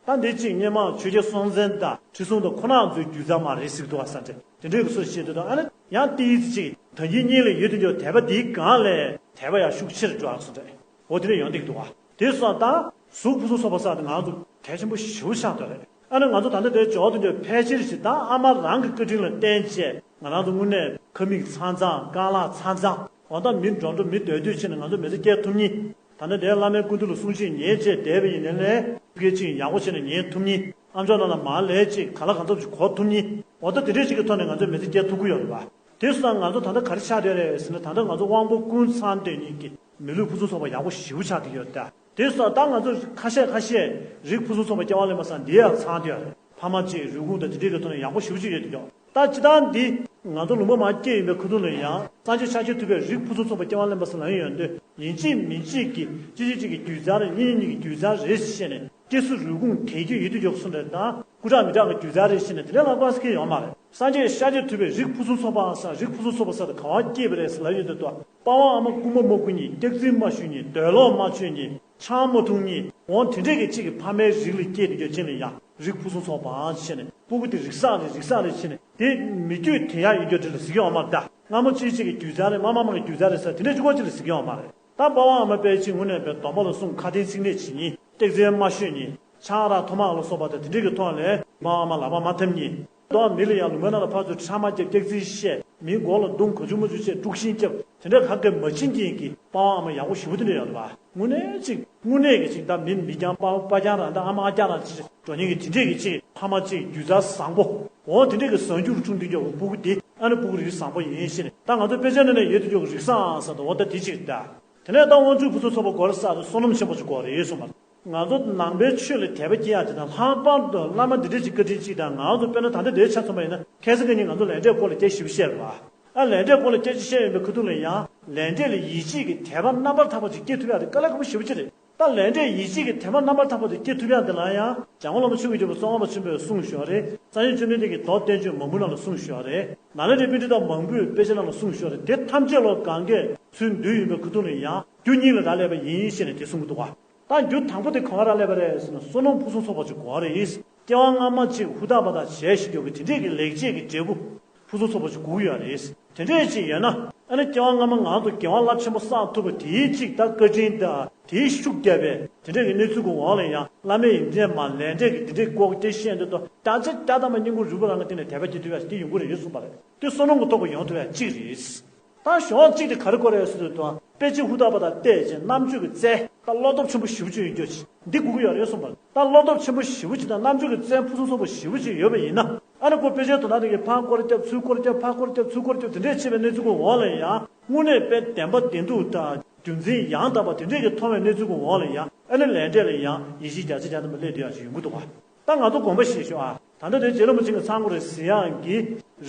རེད། ད་འདི་གཅིག་སྔོན་མ་ཆོས་རྒྱལ་སྲོང་བཙན་དང་ཁྲི་སྲོང་ལྡེ་ཁོ་ན་ཚོའི་རྒྱུད་རྩ་མ་རེད་ཟེར་གི་འདུག་ཨ་ས་འདྲ་དེ་འདྲའི་གི་སུ་ཞིག་འདུག་ཨ་ནི་ཡང་ཏིས་ཅིག་ད་གིན་གཉིས་ལ་ཡོད་དུ་འཇོག་དད་པ་འདིའི་སྒང་ལས་དད་པ་ཡང་ཤུགས་ཆེར་འགྲོ་ཨ་སུ་འདྲ། འོ་དེ་འདྲ་ཡོང་བསྡད་ཀྱི་འདུག་ཨ། དེ་སོང་ད་གཟུགས་ཕུན་སུམ་ཚོགས་པ་ས་དེ་ང་ཚོ་གལ་ཆེན་པོ་ཞེ་པོ་ཆགས་འདུག་རེད། ཨ་ནི་ང་ཚོ་ད་ལྟ་དེ་འཇོག་དུ་འཇོག་ཕལ་ཆེར་ཞིག་ད་ཨ་མ་རང་གི་བཀའ་དྲིན་ལ་བརྟེན་བྱས་ང་རང་ཚོ་དངོས་གནས་ཁ་མིག་ཚང་ཚང་རྐང་ལག་ཚང་ཚང་འོ་ད་མི་འགྲོ་འགྲོ་མི་སྡོད་སྡོད་བྱས་ནས་ང་ཚོ་མི་ཚེ་སྐྱེལ་ཐུབ་ཉིན། ད་ནི་དེ་བླ་མའི་སྐུ་མདུན་ལ་གསུང་ཆོས་ཉན་བྱས་བསྡད་པ་ཡིན་ནའི་ལས་ཕ་གི་གཅིག་ཡག་པོ་བྱས་ནས་ཉན་ཐུབ་ཉིན། ཨ་མཆོག་རྣམས་ལ་མར་ལས་གཅིག་ག་ལ་གང་འཚམ་ཞིག་གོ་ཐུབ་ཉིན། འོ་ད་དེ་འདྲས་ཅིག་གི་ཐོག་ནས་ང་ཚོས་མི་ཚེ་སྐྱེལ་ཐུབ་ཀྱི་ཡོད་རེད་པ། དེ་སོང་ང་ཚོ་ད་ལྟ་ག་རེ་ཆགས་བསྡད་རེད་ཟེར་ན་ད་ལྟ་ང་ཚོ་དབང་པོ་ཀུན་ཚང་སྡོད་མཁན་གྱི་མི་ལུས་ཕུན་སུམ་ཚོགས་པ་ཡག་པོ་ཞེ་པོ་ཆགས་བསྡད་ཡོད་ད། དེ་སོང་ད་ང་ཚོ་ཁ་ཤས་ཁ་ཤས་རིགས་ཕུན་སུམ་ཚོགས་པ་སྐྱེ་བ་ལེན་པ་སང་འདི་ཡང་ཚང་བསྡད་ཡོད་རེད། ཕ་མ་གཅིག་རུས་ཁུངས་དང་དེ་འདྲས་ཀྱི་ཐོག་ནས་ཡག་པོ་ཞེ་པོ་ཅིག་ཡོད་བསྡད་ཡོད། ད་སྤྱིར་བཏང་འདི་ང་ཚོ་ལུང་པ་མར་སྐྱེས་ཡིན་པའི་ཁ་ཐུག་ལ་ཡང་སངས་རྒྱས་ཤཱཀྱ་ཐུབ་པས་རིགས་ཕུན་སུམ་ཚོགས་པ་སྐྱེ་བ་ལེན་པ་ཟེར་ལབ་ཡོང་དུས་ཡིན་གཅིག་མིན་གཅིག་གིས་གཅིག་གཅིག་གཅིག་གི་རྒྱུད་རྩ་རེད་གཉིས་གཉིས་གཉིས་ཀྱི་རྒྱུད་རྩ་རེད་ཟེར་ནས་སྐྱེ་ས་རུས་ཁུངས་གལ་རྒྱུ་ཡོད་དུ་འཇོག་སོང་རེད་དང་སྐུ་དྲག་མི་དྲག་གི་རྒྱུད་རྩ་རེད་ཟེར་ནས་དེ་འདྲ་ལབ་པ་ཟེར་མཁན་ཡོད་མ་རེད། སངས་རྒྱས་ཤཱཀྱ་ཐུབ་པས་རིགས་ཕུན་སུམ་ཚོགས་པ་ཟེར་རིགས་ཕུན་སུམ་ཚོགས་པ་ཟེར་དེ་ག་བ་སྐྱེས་པ་རེད་ཟེར་ལབ་ཡོང་དུས་ད་པ་ཕ་ཨ་མ་རྐུན་མ་མ་རྐུ་མཁན་སྐྱག་རྫུན་མ་ཤོད་མཁན་འདོད་ལོག་མ་ཆོད་མཁན། ཆང་མ་འཐུང་མཁན། འོ་དེ་འདྲས་ཀྱི་གཅིག་གི་ཕ་མའི་རིགས་ལ་སྐྱེས་ཏེ་ཡོད་ཅན་ལ་ཡང་རིགས་ཕུན་སུམ་ཚོགས་པ་ཞེས་ནས་སྤུ་གུ་དེ་རིགས་བསགས་རེད་རིགས་བསགས་རེད་ཞེས་ནས་དེ་མི་རྒྱུད་དེ་ཡང་ཡིན་རྒྱུ་དེ་ལ་ཟེར་གྱི་ཡོད་མ་རེད་ད། སྔ་མོ་གཅིག་གཅིག་གི་རྒྱུད་རྩ་རེད་མ་མ་མ་གི་རྒྱུད་རྩ་རེད་ཟེར་དེ་འདྲས་གཅིག་པོ་གཅིག་ལ་ཟེར་གྱི་ཡོད་མ་རེད། ད་པ་ཕ་ཨ་མ་དཔེ་ཅིག་དངོས་གནས་པའི་སྡོམ་པ་ལ་སྲུང་ཁ་དན་ཚིག་གནས་བྱེད་མཁན་སྐྱག་རྫུན་མ་ཤོད་མཁན་ཆང་རག་ཐོག་མར་ལ་སོགས་པ་དང་དེ་འདྲས་ཀྱི་ཐོག་ལས་པ་ཕ་ཨ་མ་ལག་པ་མ་འཐམ་མཁན། དོ་མི་ལ་ཡང་ལུང་པའི་ནང་ལ་ཕར་ཚུར་ཕྲ་མ་རྒྱབ། སྐྱག་རྫུན་བཤད། མིའི་མགོ་ལ་རྡུང་། གང་བྱུང་མང་བྱུང་བཤད། དཀྲུག་ཤིང་རྒྱབ། དེ་འདྲ་ག་གེ་མ་བྱེད་མཁན་གྱི་པ་ཝང་ཨ་མ་ཡག་པོ་ཞེ་པོ་དེ་འདྲ་ཡོད་རེད་པ། དངོས་གནས་ཅིག་དངོས་གནས་ཀྱི་ཅིག་ད་མི་མི་རྐྱང་པ་པ་རྐྱང་རང་ད་ཨ་མ་ཨ་རྐྱང་རང་ཅིག་འགྲོ་མཁན་གྱི་དེ་འདྲས་ཀྱི་ཅིག་ཕ་མ་ཅིག་རྒྱུད་རྩ་བཟང་པོ། འོ་དེ་འདྲས་ཀྱི་བཟང་རྒྱུར་འཁྲུངས་དུས་ཀྱི་སྤུ་གུ་དེ་ཨ་ནི་སྤུ་གུ་རིགས་བཟང་པོ་ཡིན་ཞེས་ནས། ད་ང་ཚོ་དཔེ་ཆ་ནང་ནས་ཡོད་དུས་ཀྱི་རིགས་བཟང་ཟེར་དུས་འོ་ད་དེ་ཅིག་ད། དེ་ནས་ད་དབང་ཕྱུག་ཕུན་སུམ་ཚོགས་པ་དགོས་རེད་ཟེར་དུས་བསོད་ནམས་ཆེན་པོ་ཅིག་དགོས་རེད་གསུངས་པ། ང་ཚོ་ནང་པའི་ཆོས་ལ་དད་པ་སྐྱེ་ཡག་དེ་དང་། ལྷག་པར་དུ་བླ་མ་འདི་འདྲས་ཅིག་བཀའ་དྲིན་ཅིག་དང་། ང་ཚོ་དཔེར་ན་ད་ལྟ་འདིར་ཆ་མཚོན་པ་ཡིན་ན། ཁ་སང་ཁ་ཉིན་ང་ཚོ་ལས་འབྲས་སྐོར་ལ་སྐད་ཞིབ་བཤད་པ། ཨ་ལས་འབྲས་སྐོར་ལ་སྐད་ཆ་བཤད་ཡོང་པའི་ཁ་ཐུག་ལ་ཡང་ལས་འབྲས་ལ་ཡིད་ཆེས་ཀྱི་དད་པ་རྣམ་པར་དག་པ་ཅིག་སྐྱེ་ཐུབ་ཡག་དེ་དཀའ་ལས་ཁག་པོ་ཞེ་པོ་ཅིག་རེད། ད་ལས་འབྲས་ཡིད་ཆེས་ཀྱི་དད་པ་རྣམ་པར་དག་པ་དེ་སྐྱེ་ཐུབ་ཡག་དེ་ལ་ཡང་འཇམ་མགོན་བླ་མ་ཆོས་ཀྱི་རྒྱལ་པོ་ཙོང་ཁ་པ་ཆེན་པོས་གསུངས་བཞག་རེད། སངས་རྒྱས་བཅོམ་ལྡན་འདས་ཀྱིས་མདོ་བསྟན་བཅོས་མང་པོའི་ནང་ལ་གསུངས་བཞག་རེད། ནཱ་ལེནྡྲའི་པཎྜི་ཏ་མང་པོས་དཔེ་ཆ་ནང་ལ་གསུངས་བཞག་རེད། དེ་ཐམས་ཅད་ལ་གང་གས་ཚུར་འདུས་ཡོང་པའི་ཁ་ཐུག་ལ་ཡང་རྒྱུ་གཉིས་ལ་རག་ལས་པ་ཡིན་ཞེས་ནས་དེ་གསུང་གི་འདུག་ག། ད་རྒྱུ་དང་པོ་དེ་གང་ལ་རག་ལས་པ་རེད་ཟེར་ན། བསོད་ནམས་ཕུན་སུམ་ཚོགས་པ་ཅིག་དགོས་རེད། སྐྱེ་བ་སྔ་མ་ཅིག་ཧུར་ཐག་པ་དང་བྱས་བཞིན་འགྱོ་གི་དེ་འདྲས་ཀྱི་ལེགས་སྤྱད་ཀྱི་འབྲས་བུ་ཕུན་སུམ་ཚོགས་པ་ཅིག་དགོས་ཀྱི་ཡོད་རེད། དེ་འདྲས་ཅིག་ཡོད་ན། ཨ་ནི་སྐྱེ་བ་སྔ་མ་ང་ཚོ་དགེ་བ་རླབས་ཆེན་པོ་བསགས་ཐུབ་པ་དེའི་ཅིག་ད་བཀའ་དྲིན་དང་དེའི་ཤུགས་རྒྱབ་པའི་དེ་འདྲས་ཀྱི་གནས་ཚུལ་གྱི་འོག་ལ་ཡང་བླ་མས་ཡིན་ཚད་མ་ལས་འབྲས་ཀྱི་དེ་འདྲས་སྐོར་དེ་བཤད་འདོད་དོ། བརྒྱ་ཆ་བརྒྱ་ཐམ་པ་སྙིང་ཁོང་རུས་པ་རང་གི་སྟེང་ནས་དད་པ་སྐྱེ་ཐུབ་ཡ་དེ་ཡོང་གི་རེད་ཡོད་གསུངས་པ་རེད། དེ་བསོད་ནམས་ཀྱི་ཐོག་གི་ཡོང་ཐུབ་ཡ་གཅིག་རེད། ད་གཞན་གཅིག་དེ་ག་རེ་དགོས་རེད་ཟེར་དུས་དང་། དཔེ་ཆ་ཧུར་ཐག་པ་དང་བལྟས་རྗེས་རྣམ་དཔྱོད་ཀྱི་རྩལ་དང་བློ་སྟོབས་ཆེན་པོ་ཞེ་པོ་ཅིག་ཡོད་རྒྱུ་ཅིག་འདི་དགོས་ཀྱི་ཡོད་རེད་གསུངས་པ། ད་བློ་སྟོབས་ཆེན་པོ་ཞེ་པོ་ཅིག་དང་རྣམ་དཔྱོད་ཀྱི་རྩལ་ཕུན་སུམ་ཚོགས་པ་ཞེ་པོ་ཅིག་ཡོད་པ་ཡིན་ན། ཨ་ནི་ཁོ་དཔེ་ཆའི་དོན་དག་དེ་གི་ཕར་སྐོར་རྒྱབ་ཚུར་སྐོར་རྒྱབ། ཕར་སྐོར་རྒྱབ་ཚུར་སྐོར་རྒྱབ། དེ་འདྲས་བྱེད་པའི་གནས་ཚུལ་གྱི་འོག་ལ་ཡང་དངོས་གནས་དཔེ་བདེན་པ་བདེན་ཐུག་དང་རྒྱུ་མཚན་ཡང་དག་པ་དེ་འདྲས་ཀྱི་མཐོང་བའི་གནས་ཚུལ་གྱི་འོག་ལ་ཡང་། ཨ་ནི་ལས་འབྲས་ལ་ཡང་ཡིད་ཆེས་བརྒྱ་ཆ་བརྒྱ་ཐམ་པ་སླེབས་བསྡད་ཡག་ཅིག་ཡོང་གི་འདུག་ག། ད་ང་ཚོ་དགོངས་པ་བཞེས་ཤོག་ཨ། ད་ལྟ་དེ་རྗེ་བླ་མ་ཆེན་གྱི་ཚང་དགོས་རེད་ཟེར་ཡག་གི་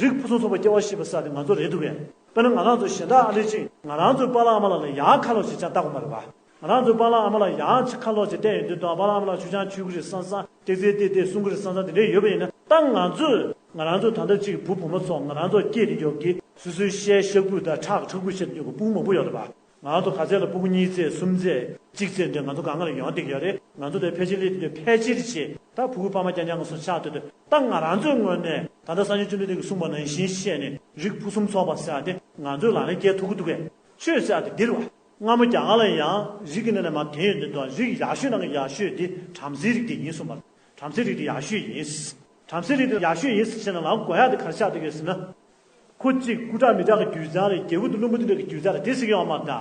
རིགས་ཕུན་སུམ་ཚོགས་པ་སྐྱེ་བ་བཞེས་པ་ཟེར་དེ་ང་ཚོ་རེད་འདུག་གས། དཔེར་ན་ང་རང་ཚོ་གཞན་དག་ཨ་ལེ་ཅིག་ང་རང་ཚོའི་པཱ་ལགས་ཨ་མ་ལགས་ལ་ཡག་ཁ་ལོག་ཅིག་ཅང་ལྟ་དགོས་མ་རེད་པ། ང་རང་ཚོའི་པཱ་ལགས་ཨ་མ་ལགས་ཡག་ཅིག་ཁ་ལོག་ཅིག་བལྟས་ཡོང་དུས་དང་། པཱ་ལགས་ཨ་མ་ལགས་ཆུ་ཆང་མཆོད་ཀྱི་རེད་བསམ་བསམ། སྐྱག་རྫུན་བལྟས་བལྟས་གསུང་གི་རེད་བསམ་བསམ་དེ་འདྲས་ཡོད་པ་ཡིན་ན། ད་ང་ཚོས་ང་རང་ཚོ་ད་ལྟ་ཅིག་བུ་བུ་མོ་ཚོ་ང་རང་ཚོ་སྐྱེས་དེ་ཡོད་ཀྱི་སོ་སོའི་ཤའི་ཤ་ཁུ་དང་ཁྲག་ཁྲག་ཁུ་བཤད་དེ་ཡོད་ཀྱི་སྤུ་གུ་མང་པོ་ཡོད་རེད་པ། ང་ཚོ་ག་ཚད་ལ་སྤུ་གུ་གཉིས་ཚེ་གསུམ་ཚེ་གཅིག་ཚེ་འདྲ་ང་ཚོ་སྒང་ག་ལ་ཡོང་བསྡད་ཀྱི་ཡོད་རེད། ང་ཚོ་དེ་ཕལ་ཆེར་སླེབས་དུས་ཕལ་ཆེར་ཆེ་ད་ཕྲུ་གུ་ཕ་མ་རྐྱང་རྐྱང་གི་སོ་ཆགས་སྡོད་དུས། ད་ང་རང་ཚོའི་ངོས་ནས་ད་ལྟ་སངས་རྒྱས་བཅོམ་ལྡན་འདས་ཀྱིས་གསུངས་པ་ནང་བཞིན་བཤད་ནས་རིགས་ཕུན་སུམ་ཚོགས་པ་ཟེར་ཡ་དེ་ང་ཚོས་ལག་ལེན་བཀལ་ཐུབ་ཀྱི་འདུག་གས། ཆོས་ཟེར་ཡ་དེ་འདི་རེད་བ། སྔ་མོ་རྒྱ་གར་ལ་ཡང་རིགས་ཀྱི་ནང་ནས་མར་དེ་ཡོད་འདི་དང་། རིགས་ཡག་ཤོས་ནང་གི་ཡག་ཤོས་དེ་བྲམ་ཟེའི་རིགས་དེ་ཡིན་གསུངས་པ། བྲམ་ཟེའི་རིགས་དེ་ཡག་ཤོས་ཡིན། བྲམ་ཟེའི་རིགས་དེ་ཡག་ཤོས་ཡིན་ཟེར་བྱས་ནས་ལབ་དགོས་ཡ་དེ་ག་རེ་ཆགས་འདུག་གས་ཟེར་ན། ཁོ་གཅིག་སྐུ་དྲག་མི་དྲག་གི་རྒྱུ་མཚན་རེད། རྒྱལ་པོ་དང་བློན་པོ་དེ་འདྲ་གི་རྒྱུ་མཚན་རེད། དེ་ཟེར་གྱི་ཡོད་མ་རེད་ད།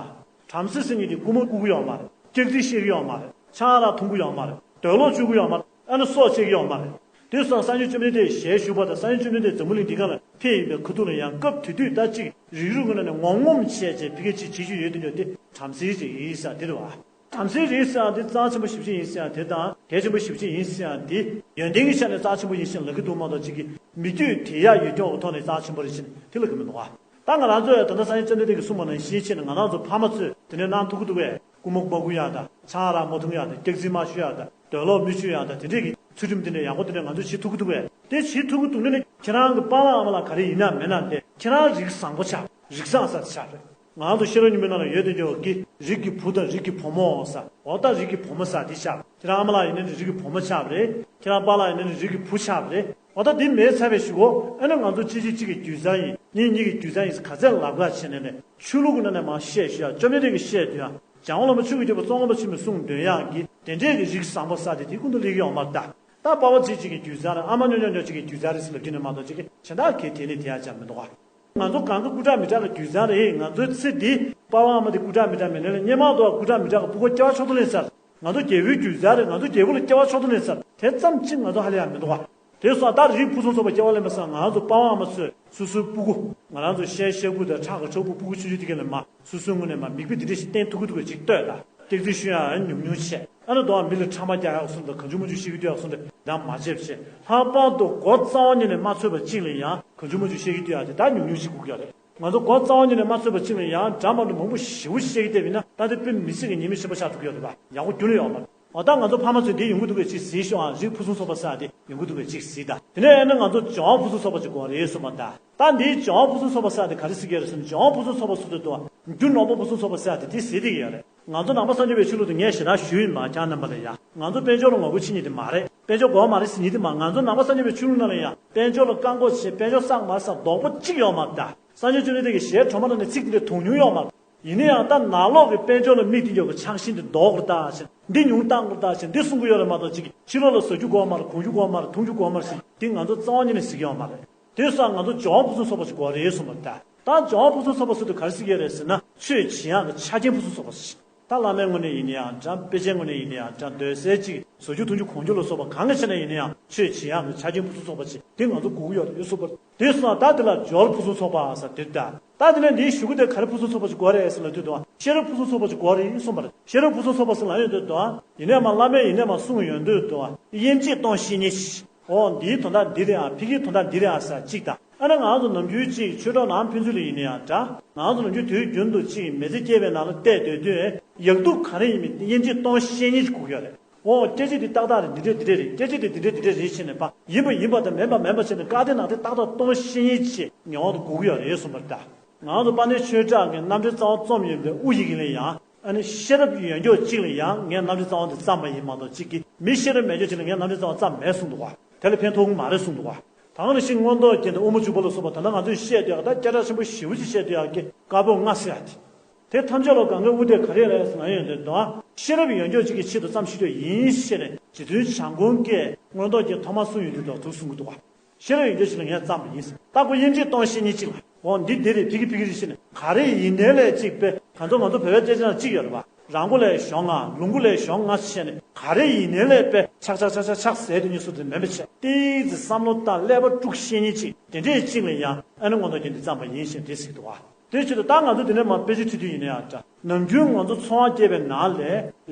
བྲམ་ཟེ་ཟེར་མཁན་དེ་རྐུ་མ་རྐུ་གི་ཡོད་མ་རེད། སྐྱག་རྫུན་བཤད་ཀྱི་ཡོད་མ་རེད། ཆང་རག་འཐུང་གི་ཡོད་མ་རེད། འདོད་ལོག་སྤྱོད་ཀྱི་ཡོད་མ་རེད། ཨ་ནི་སྲོག་བཅད་ཀྱི་ཡོད་མ་རེད། དེ་སོང་སངས་རྒྱས་བཅོམ་ལྡན་འདས་ཞལ་བཞུགས་པ་དང་། སངས་རྒྱས་བཅོམ་ལྡན་འདས་འཛམ་བུ་གླིང་འདི་ག་ལ་ཕེབས་ཡིན་པའི་ཁ་ཐུག་ལ་ཡང་སྐབས་དེ་དུས་ད་ཅིག་རིགས་རུས་ཀྱི་ནང་ནས་ངོམ་ངོམ་བྱས་བྱས་ཕ་གི་ཅིག་བྱེད་རྒྱུ་ཡོད་དེ་འདྲ་དེ་བྲམ་ཟེ་ཅིག་ཡིན་ས་དེ་རེད་བ། བྲམ་ཟེའི་རིགས་ཟེར་ཡ་དེ་རྩ་ཆེན་པོ་ཞེ་པོ་ཅིག་ཡིན་ཟེར་ཡ་དེ་དང་། གལ་ཆེན་པོ་ཞེ་པོ་ཅིག་ཡིན་ཟེར་ཡ་དེ་ཡོན་ཏན་གྱི་ཆ་ནས་རྩ་ཆེན་པོ་ཡིན་ཟེར་ལབ་ཀྱི་འདུག་མ་གཏོགས། ཅིག་གི་མི་རྒྱུད་དེ་ཡག་ཡོད་སྐྱོང་གི་ཐོག་ནས་རྩ་ཆེན་པོ་རེད་ཟེར་ནས་དེ་ལབ་ཀྱི་མི་འདུག་ག། ད་ང་རང་ཚོས་ད་ལྟ་སངས་རྒྱས་བཅོམ་ལྡན་འདས་ཀྱིས་གསུངས་པ་ནང་བཞིན་བྱས་ནས་ང་རང་ཚོ་ཕ་མ་ཚོས་དེ་འདྲའི་གནང་ཐུབ་ཀྱི་འདུག་གས། རྐུ་མ་མ་རྐུ་ཡག་དང་། ཆང་རག་མ་འཐུང་ཡག་དང་། སྐྱག་རྫུན་མ་ཤོད་ཡག་དང་། འདོད་ལོག་མི་སྤྱོད་ཡག་དང་། དེ་འདྲས་ཀྱི་ཚུལ་ཁྲིམས་དེ་འདྲ་ཡག་པོ་དེ་འདྲ་ང་ཚོས་བྱེད་ཐུབ་ཀྱི་འདུག་གས། དེ་བྱེད་ཐུབ་ཀྱི་འདུག་ན་ནི་ཁྱེད་རང་གི་པཱ་ལགས་ཨ་མ་ལགས་ག་རེ་ཡིན་ན་མིན་ན་དེ་ཁྱེད་རང་རིགས་བཟང་པོ་ཆགས། རིགས་བཟང་ས་ཆགས་རེད། ང་ཚོ་ཤེས་རབ་སྙིང་པོའི་ནང་ལ་ཡོད་དེ་འདྲ་གི་རིགས་ཀྱི་བུ་དང་རིགས་ཀྱི་བུ་མོ་ཟེར། འོ་ད་རིགས་ཀྱི་བུ་མོ་ཟེར་དེ་ཆགས། ཁྱེད་རང་ཨ་མ་ལགས་ཡིན་ན་ནི་རིགས་ཀྱི་བུ་མོ་ཆགས་པ་རེད། ཁྱེད་རང་པཱ་ལགས་ཡིན་ན་ནི་རིགས་ཀྱི་བུ་ཆགས་པ་རེད། འོ་ད་དེ་མེད་ཚར་བའི་གཞུག་གུ། ཨ་ནི་ང་ཚོ་གཅིག་གཅིག་གཅིག་གི་རྒྱུ་མཚན་ཡིན། གཉིས་གཉིས་ཀྱི་རྒྱུ་མཚན་ཡིན་ཟེར་ག་ཚད་ལབ་ག་བྱས་ནས་ནས། ཆོས་ལུགས་ཀྱི་ནང་ནས་མར་བཤད་ཞུ་ཡག། བཅོམ་ལྡན་འདས་ཀྱིས་བཤད་དུས་ཡང་། འཇམ་དབྱངས་བླ་མ་ཆོས་ཀྱི་རྒྱལ་པོ་ཙོང་ཁ་པ་ཆེན་པོས་གསུངས་དོན་ཡག་གི་དེ་འདྲས་ཀྱི་རིགས་བཟང་པོ་ཟེར་དེ་དེ་ཀུན་ཏུ་སླེབས་ཀྱི་ཡོད་མ་རེད་ད། ད་པ་ཕ་ཚོ་གཅིག་གི་རྒྱུ་མཚན་རེད། ཨ་མ་ཉོ་ཉོ་ཉོ་གཅིག་གི་རྒྱུ་མཚན་རེད་ཟེར་ལབ་རྒྱུ་ནས་མ་གཏོགས། གཅིག་གི་གཞན་དག་གིས་དེ་ནས་དེ་ཡག་ཅང་མི་འདུག་ག། ང་ཚོ་གང་ག་སྐུ་དྲག་མི་དྲག་གི་རྒྱུ་མཚན་རེད། ང་ཚོའི་ཚེ་འདི་པ་ཕ་ཨ་མ་དེ་སྐུ་དྲག་མི་དྲག་མེད་ནའི་ལ། སྔོན་མ་དུ་སྐུ་དྲག་མི་དྲག་གི་ཕྲུ་གུ་སྐྱེ་བ་མཆོག་ཏུ་ལེན་ཚར། ང་ཚོ་རྒྱལ་པོའི་རྒྱུ་མཚན་རེད། ང་ཚོ་རྒྱལ་པོ་ལ་སྐྱེ་བ་མཆོག་ཏུ་ལེན་ཚར། དེ་ཙམ་གཅིག་ང་ཚོ་ཧ་ལས་ཡག་མི་འདུག་ག། དེ་སོང་ད་རིགས་ཕུན་སུམ་ཚོགས་པ་སྐྱེ་བ་ལེན་པ་སང་ང་རང་ཚོ་པ་ཕ་ཨ་མ་ཚོས་སོ་སོའི་སྤུ་གུ། ང་རང་ཚོ་ཤའི་ཤ་ཁུ་དང་ཁྲག་གི་ཁྲག་ཕུང་སྤུ་གུ་ཆུང་ཆུང་དེ་ག་ལ་མར་སོ་སོའི་ངོས་ནས་མར་མིག་དཔེ་འདི་འདྲ་ཞིག་བསྟན་ཐུབ་ཀྱི་འདུག་ག། ཅིག་ལྟོས་དང་། སྐྱག་རྫུན་ཤོད་ཡག་ཉུང་ཉུང་བྱས། ཨ་ནི་དོ་མི་ལ་ཕྲ་མ་རྒྱག་ཡག་གསུངས་དང་། གང་བྱུང་མང་བྱུང་བཤད་ཀྱི་སྡོད་ཡག་གསུངས་དང་། ད་མ་བྱེད་བྱས། ལྷག་པར་དུ་མགོ་རྩ་བ་ཉིད་ནས་མ་ཚོས་པ་གཅིག་ལ་ཡང་གང་བྱུང་མང་བྱུང་བཤད་ཀྱི་སྡོད་ཡག་དེ་ད་ཉུང་ཉུང་བྱེད་དགོས་ཀྱི་ཡོད་རེད། ང་ཚོ་མགོ་རྩ་བ་ཉིད་ནས་མ་ཚོས་པ་གཅིག་ལ་ཡང་འདྲ་མ་འདྲ་མང་པོ་ཞེ་པོ་བཤད་ཀྱི་བསྡད་པ་ཡིན་ན། ད་དེ་དཔེ་མི་སྲིད་ཀྱི་ཉེས་མིང་ཆེན་པོ་ཆགས་ཐུབ་ཀྱི་ཡོད་རེད་པ། ཡག་པོ་ཁྱོན་ནས་ཡོད་མ་རེད། འོ་ད་ང་ཚོ་ཕ་མ་ཚོས་འདི་ཡོང་གི་འདུག་གས་ཅིག་གཟིགས་ཤོག་ཨ། རིགས་ཕུན་སུམ་ཚོགས་པ་ཟེར་ཡག་དེ་ཡོང་གི་འདུག་གས་ཅིག་གཟིགས་དང་། དེ་ནས་ཨ་ནི་ང་ཚོ་འཇམ་དབྱངས་ཕུན་སུམ་ཚོགས་པ་ཅིག་དགོས་རེད་གསུངས་པ་ད། ད་འདིའི་འཇམ་དབྱངས་ཕུན་སུམ་ཚོགས་པ་ཟེར་ཡག་དེ་ག་རེ་ཟེར་གྱི་རེད་ཟེར་ན། འཇམ་དབྱངས་ཕུན་སུམ་ཚོགས་པ་ཟེར་དུས་དང་རྒྱུ་ནོར་མང་པོ་ཕུན་སུམ་ཚོགས་པ་ཟེར་ཡག་དེ་དེ་ཟེར་བསྡད་ཀྱི་ཡོད་རེད། ང་ཚོ་ནང་པ་སངས་རྒྱས་པའི་ཆོས་ལུགས་དེ་ངས་ཞེ་དྲག་ཞུས་ཡིན་པ། ཁྱེད་རྣམ་པ་ལ་ཡ། ང་ཚོ་དཔལ་འབྱོར་ལ་ངོ་རྒོལ་བྱེད་མཁན་དེ་མ་རེད། དཔལ་འབྱོར་དགོས་མ་རེད་ཟེར་མཁན་དེ་མ། ང་ཚོ་ནང་པ་སངས་རྒྱས་པའི་ཆོས་ལུགས་ནང་ལ་ཡང་དཔལ་འབྱོར་ལ་བཀག་འགོག་བྱེད། དཔལ་འབྱོར་བསགས་མ་བསགས་རྡོག་པོ་གཅིག་ཡོད་མ་རེད་ད། སངས་རྒྱས་བཅོམ་ལྡན་འདས་ཀྱི་ཞལ་དྲོ་མ་ནང་ནས་ཚིག་དེ་འདྲ་དོན་སྙིང་ཡོད་མ་རེད། ཡིན་ན་ཡང་ད་ནང་ལོགས་ཀྱི་དཔལ་འབྱོར་ལ་དམིགས་ཏེ་ཡོད་པའི་ཆགས་ཞེན་དེ་ལྡོག་དགོས་རེད་ད་ཟེར། འདི་ཉུང་བཏང་དགོས་རེད་ད་ཟེར། འདི་གསུང་གི་ཡོད་རེད་མ་གཏོགས་ཅིག་ཕྱི་ལོགས་ལ་ཟ་རྒྱུ་དགོས་མ་རེད། གོན་རྒྱུ་དགོས་མ་རེད། འཐུང་རྒྱུ་དགོས་མ་རེད་ཟེར། འདི་ང་ཚོ་རྩ་བ་ཉིད་ནས་ཟེར་གྱི་ཡོད་མ་རེད། དེ་སོགས་ང་ཚོ་འབྱོར་བ་ཕུན་སུམ་ཚོགས་པ་ཞིག་དགོས་རེད་གསུངས་པ་རེད་ད། ད་འབྱོར་བ་ཕུན་སུམ་ཚོགས་པ་ཟེར་དུས་ག་རེ་ཟེར་གྱི་ཡོད་རེད་ཟེར་ན། ཆོས་བྱེད་ཡག་གི་ཆ་རྐྱེན་ཕུན་སུམ་ཚོགས་པ་ཞིག་ད་བླ་མའི་ངོས་ནས་ཡིན་ན་ཡང་འདྲ། དཔེ་ཆའི་ངོས་ནས་ཡིན་ན་ཡང་འདྲ། སྡོད་སའི་ཅིག་ཟ་རྒྱུ་འཐུང་རྒྱུ་གོན་རྒྱུ་ལ་སོགས་པ་གང་གི་ཆ་ནས་ཡིན་ན་ཡང་ཆོས་བྱེད་ཡག་གི་ཆ་རྐྱེན་ཕུན་སུམ་ཚོགས་པ་ཅིག་དེ་ང་ཚོ་དགོས་ཀྱི་ཡོད་རེད་གསུངས་པ་རེད། དེ་སོང་ཙང་ད་དེ་ལ་འབྱོར་ཕུན་སུམ་ཚོགས་པ་ཟེར་དེ་རེད་ད། ད་དེ་ནས་འདིའི་གཞུག་གུ་དེ་ག་རེ་ཕུན་སུམ་ཚོགས་པ་ཅིག་དགོས་རེད་ཟེར་ལབ་དུས་དང་། ཤེས་རབ་ཕུན་སུམ་ཚོགས་པ་ཅིག་དགོས་རེད་གསུངས་པ་རེད། ཤེས་རབ་ཕུན་སུམ་ཚོགས་པ་ཟེར་ལབ་ཡོང་དུས་དང་། ཡིན་ནའི་མ་བླ་མས་ཡིན་ནའི་མ་གསུངས་ཡོང་དུས་དང་། དབྱེ་འབྱེད་གཏོང་ཤེས་མཁན་ཅིག་འོ་འདིའི་དོན་དག་འདི་རེད་ཨ། ཕ་གིའི་དོན་དག་འདི་རེད་ཨ་ཟེར་གཅིག་དང་། ཨ་ནི་ང་ཚོ་ནམ་རྒྱུན་གཅིག་ཆོས་གྲོགས་ནང་ཕན་ཚུན་ལ་ཡིན་ན་ཡང་འདྲ། ང་ཚོ་ནམ་རྒྱུན་དུས་རྒྱུན་དུ་གཅིག་མི་ཚེ་སྐྱེལ་བའི་ནང་ལ་བལྟས་སྡོད་དུས་ཡག་སྡུག་ག་རེ་ཡིན་མིན་དབྱེ་འབྱེད་གཏོང་ཤེས་མཁན་ཅིག་དགོས་ཀྱི་ཡོད་རེད། འོ་སྐད་ཆ་འདི་ཏག་ཏག་རེད། འདི་འདྲས་འདི་འདྲས་རེད། སྐད་ཆ་འདི་འདི་འདྲས་འདི་འདྲས་རེད་ཟེར་ནས་ཕར་ཡིན་པ་ཡིན་པ་དང་མིན་པ་མིན་པ་བྱས་ནས་བཀག་སྡོམ་ནང་དེ་ཏག་ཏག་གཏོང་ཤེས་མཁན་ཅིག་ངེས་པར་དུ་དགོས་ཀྱི་ཡོད་རེད་གསུངས་པ་རེད་ད། ང་ཚོ་དཔལ་ལྡན་ཆོས་གྲགས་ཀྱི་རྣམ་འགྲེལ་རྩ་བ་རྩོམ་ཡོད་པའི་དབུ་ཡི་གི་ལ་ཡང་། ཨ་ནི་ཤེས་རབ་ཡོད་མཁན་གཅིག་ལ་ཡང་ངས་རྣམ་འགྲེལ་རྩ་བ་འདི་བརྩམས་པ་ཡིན་མ་གཏོགས་གཅིག་གིས་མི་ཤེས་རབ་མེད་མཁན་གཅིག་ལ་ངས་རྣམ་འགྲེལ་རྩ་བ་བརྩམས་མེད་གསུངས་འདུག་ག་དེ་ལ་ཕན་ཐོགས་ཀྱི་མ་རེད་གསུངས་འདུག་ག་ད་ག་ནང་བཞིན་མངོན་རྟོགས་རྒྱན་དང་དབུ་མ་འཇུག་པ་ལ་སོགས་པ་ད་ལྟ་ང་ཚོས་བཤད་བསྡད་ཡག་ད་སྐད་གྲགས་ཆེན་པོ་ཞེ་པོ་ཅིག་བཤད་བསྡད་ཡག་གི་བཀའ་པོད་ལྔ་ཟེར་ཡག་དེ། དེ་ཐམས་ཅད་ལ་གང་གའི་དབུ་དེ་ག་རེ་རེད་ཟེར་ན་ཡོད་དེ་དང་། ཤེས་རབ་ཡོད་མཁན་གཅིག་གི་ཆེད་དུ་བརྩམས་ཤེས་རྒྱུ་ཡིན་ཞེས་ནས་རྗེ་བཙུན་བྱམས་མགོན་གྱིས་མངོན་རྟོགས་རྒྱན་ཐོག་མར་གསུངས་ཡོད་དུས་དང་དུ་གསུང་གི་འདུག་ག་ཤེས་རབ་ཡོད་མཁན་ཞིག་ལ་ངས་བརྩམས་པ་ཡིན། ད་ཁོ་དབྱེ་འབྱེད་གཏོང་ཤེས་མཁན་ཅིག་ལ། འོ་འདི་འདི་རེད། ཕ་གི་ཕ་གི་རེད་ཟེར་ནས་ག་རེ་ཡིན་ནའི་ལས་གཅིག་པས། གང་ཚོ་ང་ཚོ་བོད་པའི་སྐད་ཆ་ནང་གཅིག་ཡོད་རེད་པ། རང་མགོ་ལས་གཞོན་ང་། ལུག་མགོ་ལས་གཞོན་ང་ཟེར་ནས་ག་རེ་ཡིན་ནའི་ལས་པས་ཆག་ཆག་ཆག་ཆག་ཆག་ཟེར་དེ་ཉིད་སུ་དེ་མེད་པ་བྱས། ཏིག་ཙི་བསམ་བློ་བཏང་ཀླད་པ་དཀྲུག་ཤེས་མཁན་ཅིག་དེ་འདྲས་གཅིག་ལ་ཡང་ཨ་ནི་མངོན་རྟོགས་རྒྱན་འདི་བརྩམས་པ་ཡིན་ཞེས་འདི་ཟེར་གྱི་འདུག་ག་དེ་ཕྱིར་དུ་ད་ང་ཚོ་འདི་ནས་མར་དཔེ་ཆ་ཁྲིད་དུས་ཡིན་ན་ཡང་འདྲ། ནམ་རྒྱུན་ང་ཚོ་འཚོ་བ་སྐྱེལ་བའི་ནང་ལས་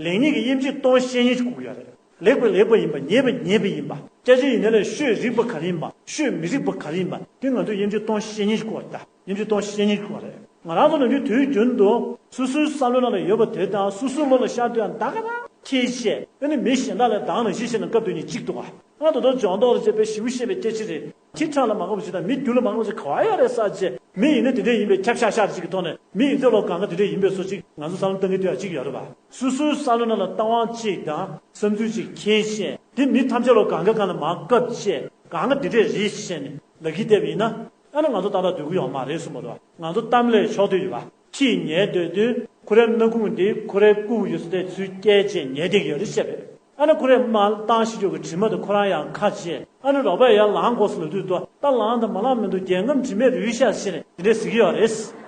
ལེགས་ཉེས་ཀྱི་དབྱེ་འབྱེད་གཏོང་ཤེས་མཁན་ཅིག་དགོས་ཀྱི་ཡོད་རེད། ལེགས་པ་ལེགས་པ་ཡིན་པ། ཉེས་པ་ཉེས་པ་ཡིན་པ། སྐད་ཆ་ཡིན་ན་ལས་ཤོད་རིགས་པ་ག་རེ་ཡིན་པ། ཤོད་མི་རིགས་པ་ག་རེ་ཡིན་པ། དེ་ང་ཚོས་དབྱེ་འབྱེད་གཏོང་ཤེས་མཁན་ཞིག་དགོས་པ་རེད། དབྱེ་འབྱེད་གཏོང་ཤེས་མཁན་ཞིག་དགོས་པ་རེད། ང་རང་ཚོ་ནམ་རྒྱུན་དུས་རྒྱུན་དུ་སོ་སོའི་བསམ་བློའི་ནང་ལ་ཡོད་པ་དེ་དང་སོ་སོའི་བློ་ལ་ཤར་དུས་ཡང་ད་ག་རང་ཁྱེད་བཤད། ཨ་ནི་མི་གཞན་དག་ལ་དང་ནང་བཞིན་བཤད་ན་སྐབས་དུས་ནི་གཅིག་འདུག་ག་ང་ད་དུང་ལྗོངས་ཐོག་ལ་བྱས་པའི་ཞིབ་བཤད་པའི་སྐད་ཆ་རེད། ཁྱི་ཁྲག་ལ་མ་དགའ་བ་ཞིག་དང་མི་རྒྱུ་ལ་མ་དགའ་བ་ཞིག་ག་བ་ཡོད་རེད་ས་བྱས། མི་ཡིན་ན་དེ་འདྲས་ཡིན་པའི་ཁྱབ་ཤག་ཤག་ཅིག་གི་ཐོག་ནས་མི་ཡིན་ཚད་ལོ་གང་ག་དེ་འདྲས་ཡིན་པའི་བཟོ་ཅིག་ང་ཚོ་བསམ་བློ་གཏང་གི་འདུག་ཡ་ཅིག་ཡོད་རེད་པ། སོ་སོའི་བསམ་བློ་ནང་ལ་ལྟ་དབང་གཅིག་དང་བསམ་ཚུལ་གཅིག་ཁྱེད་བཤད། དེ་མི་ཐམས་ཅད་ལོ་གང་ག་གང་ལ་མ་སྐབས་བཅད་གང་ག་དེ་འདྲས་རེད་བཤད་ནས་ལ་ཁྱི་བལྟས་པ་ཡིན་ན། ཨ་ནི་ང་ཚོ་ཏག་ཏག་སྡོད་ཀྱི་ཡོད་མ་རེད་གསུངས་པ་རེད་པ། ང་ཚོ་གཏམ་ལས་ཆོག་འདོད་ཡོད་པ། ཁྱི་ཉལ་སྡོད་དུས་ཁོ་རའི་སྣ་ཁུང་འདི་ཁོ་རའི་སྐུ་ཡོད་ས་དེ་ཚུར་བསྐྱལ་བྱས་ཉལ་བསྡད་ཀྱི་ཡོད་རེད་བཤད་པས། ཨ་ནི་ཁོ་རས་མར་བཏང་ཤེས་ཀྱོག་གི་དྲི་མ་དང་ཁོ་རང་ཡང་ཁ་བྱས། ཨ་ནི་རོགས་པས་ཡར་ལངས་དགོས་སུ་ལབ་དུས་དོ། ད་ལངས་དང་མ་ལངས་མི་འདུག་རྒྱལ་ཁམས་དྲི་མས་རུལ་ཤག་ཟེར་ནས་དེ་འདྲས་ཟེར་གྱི་ཡོད་རེད།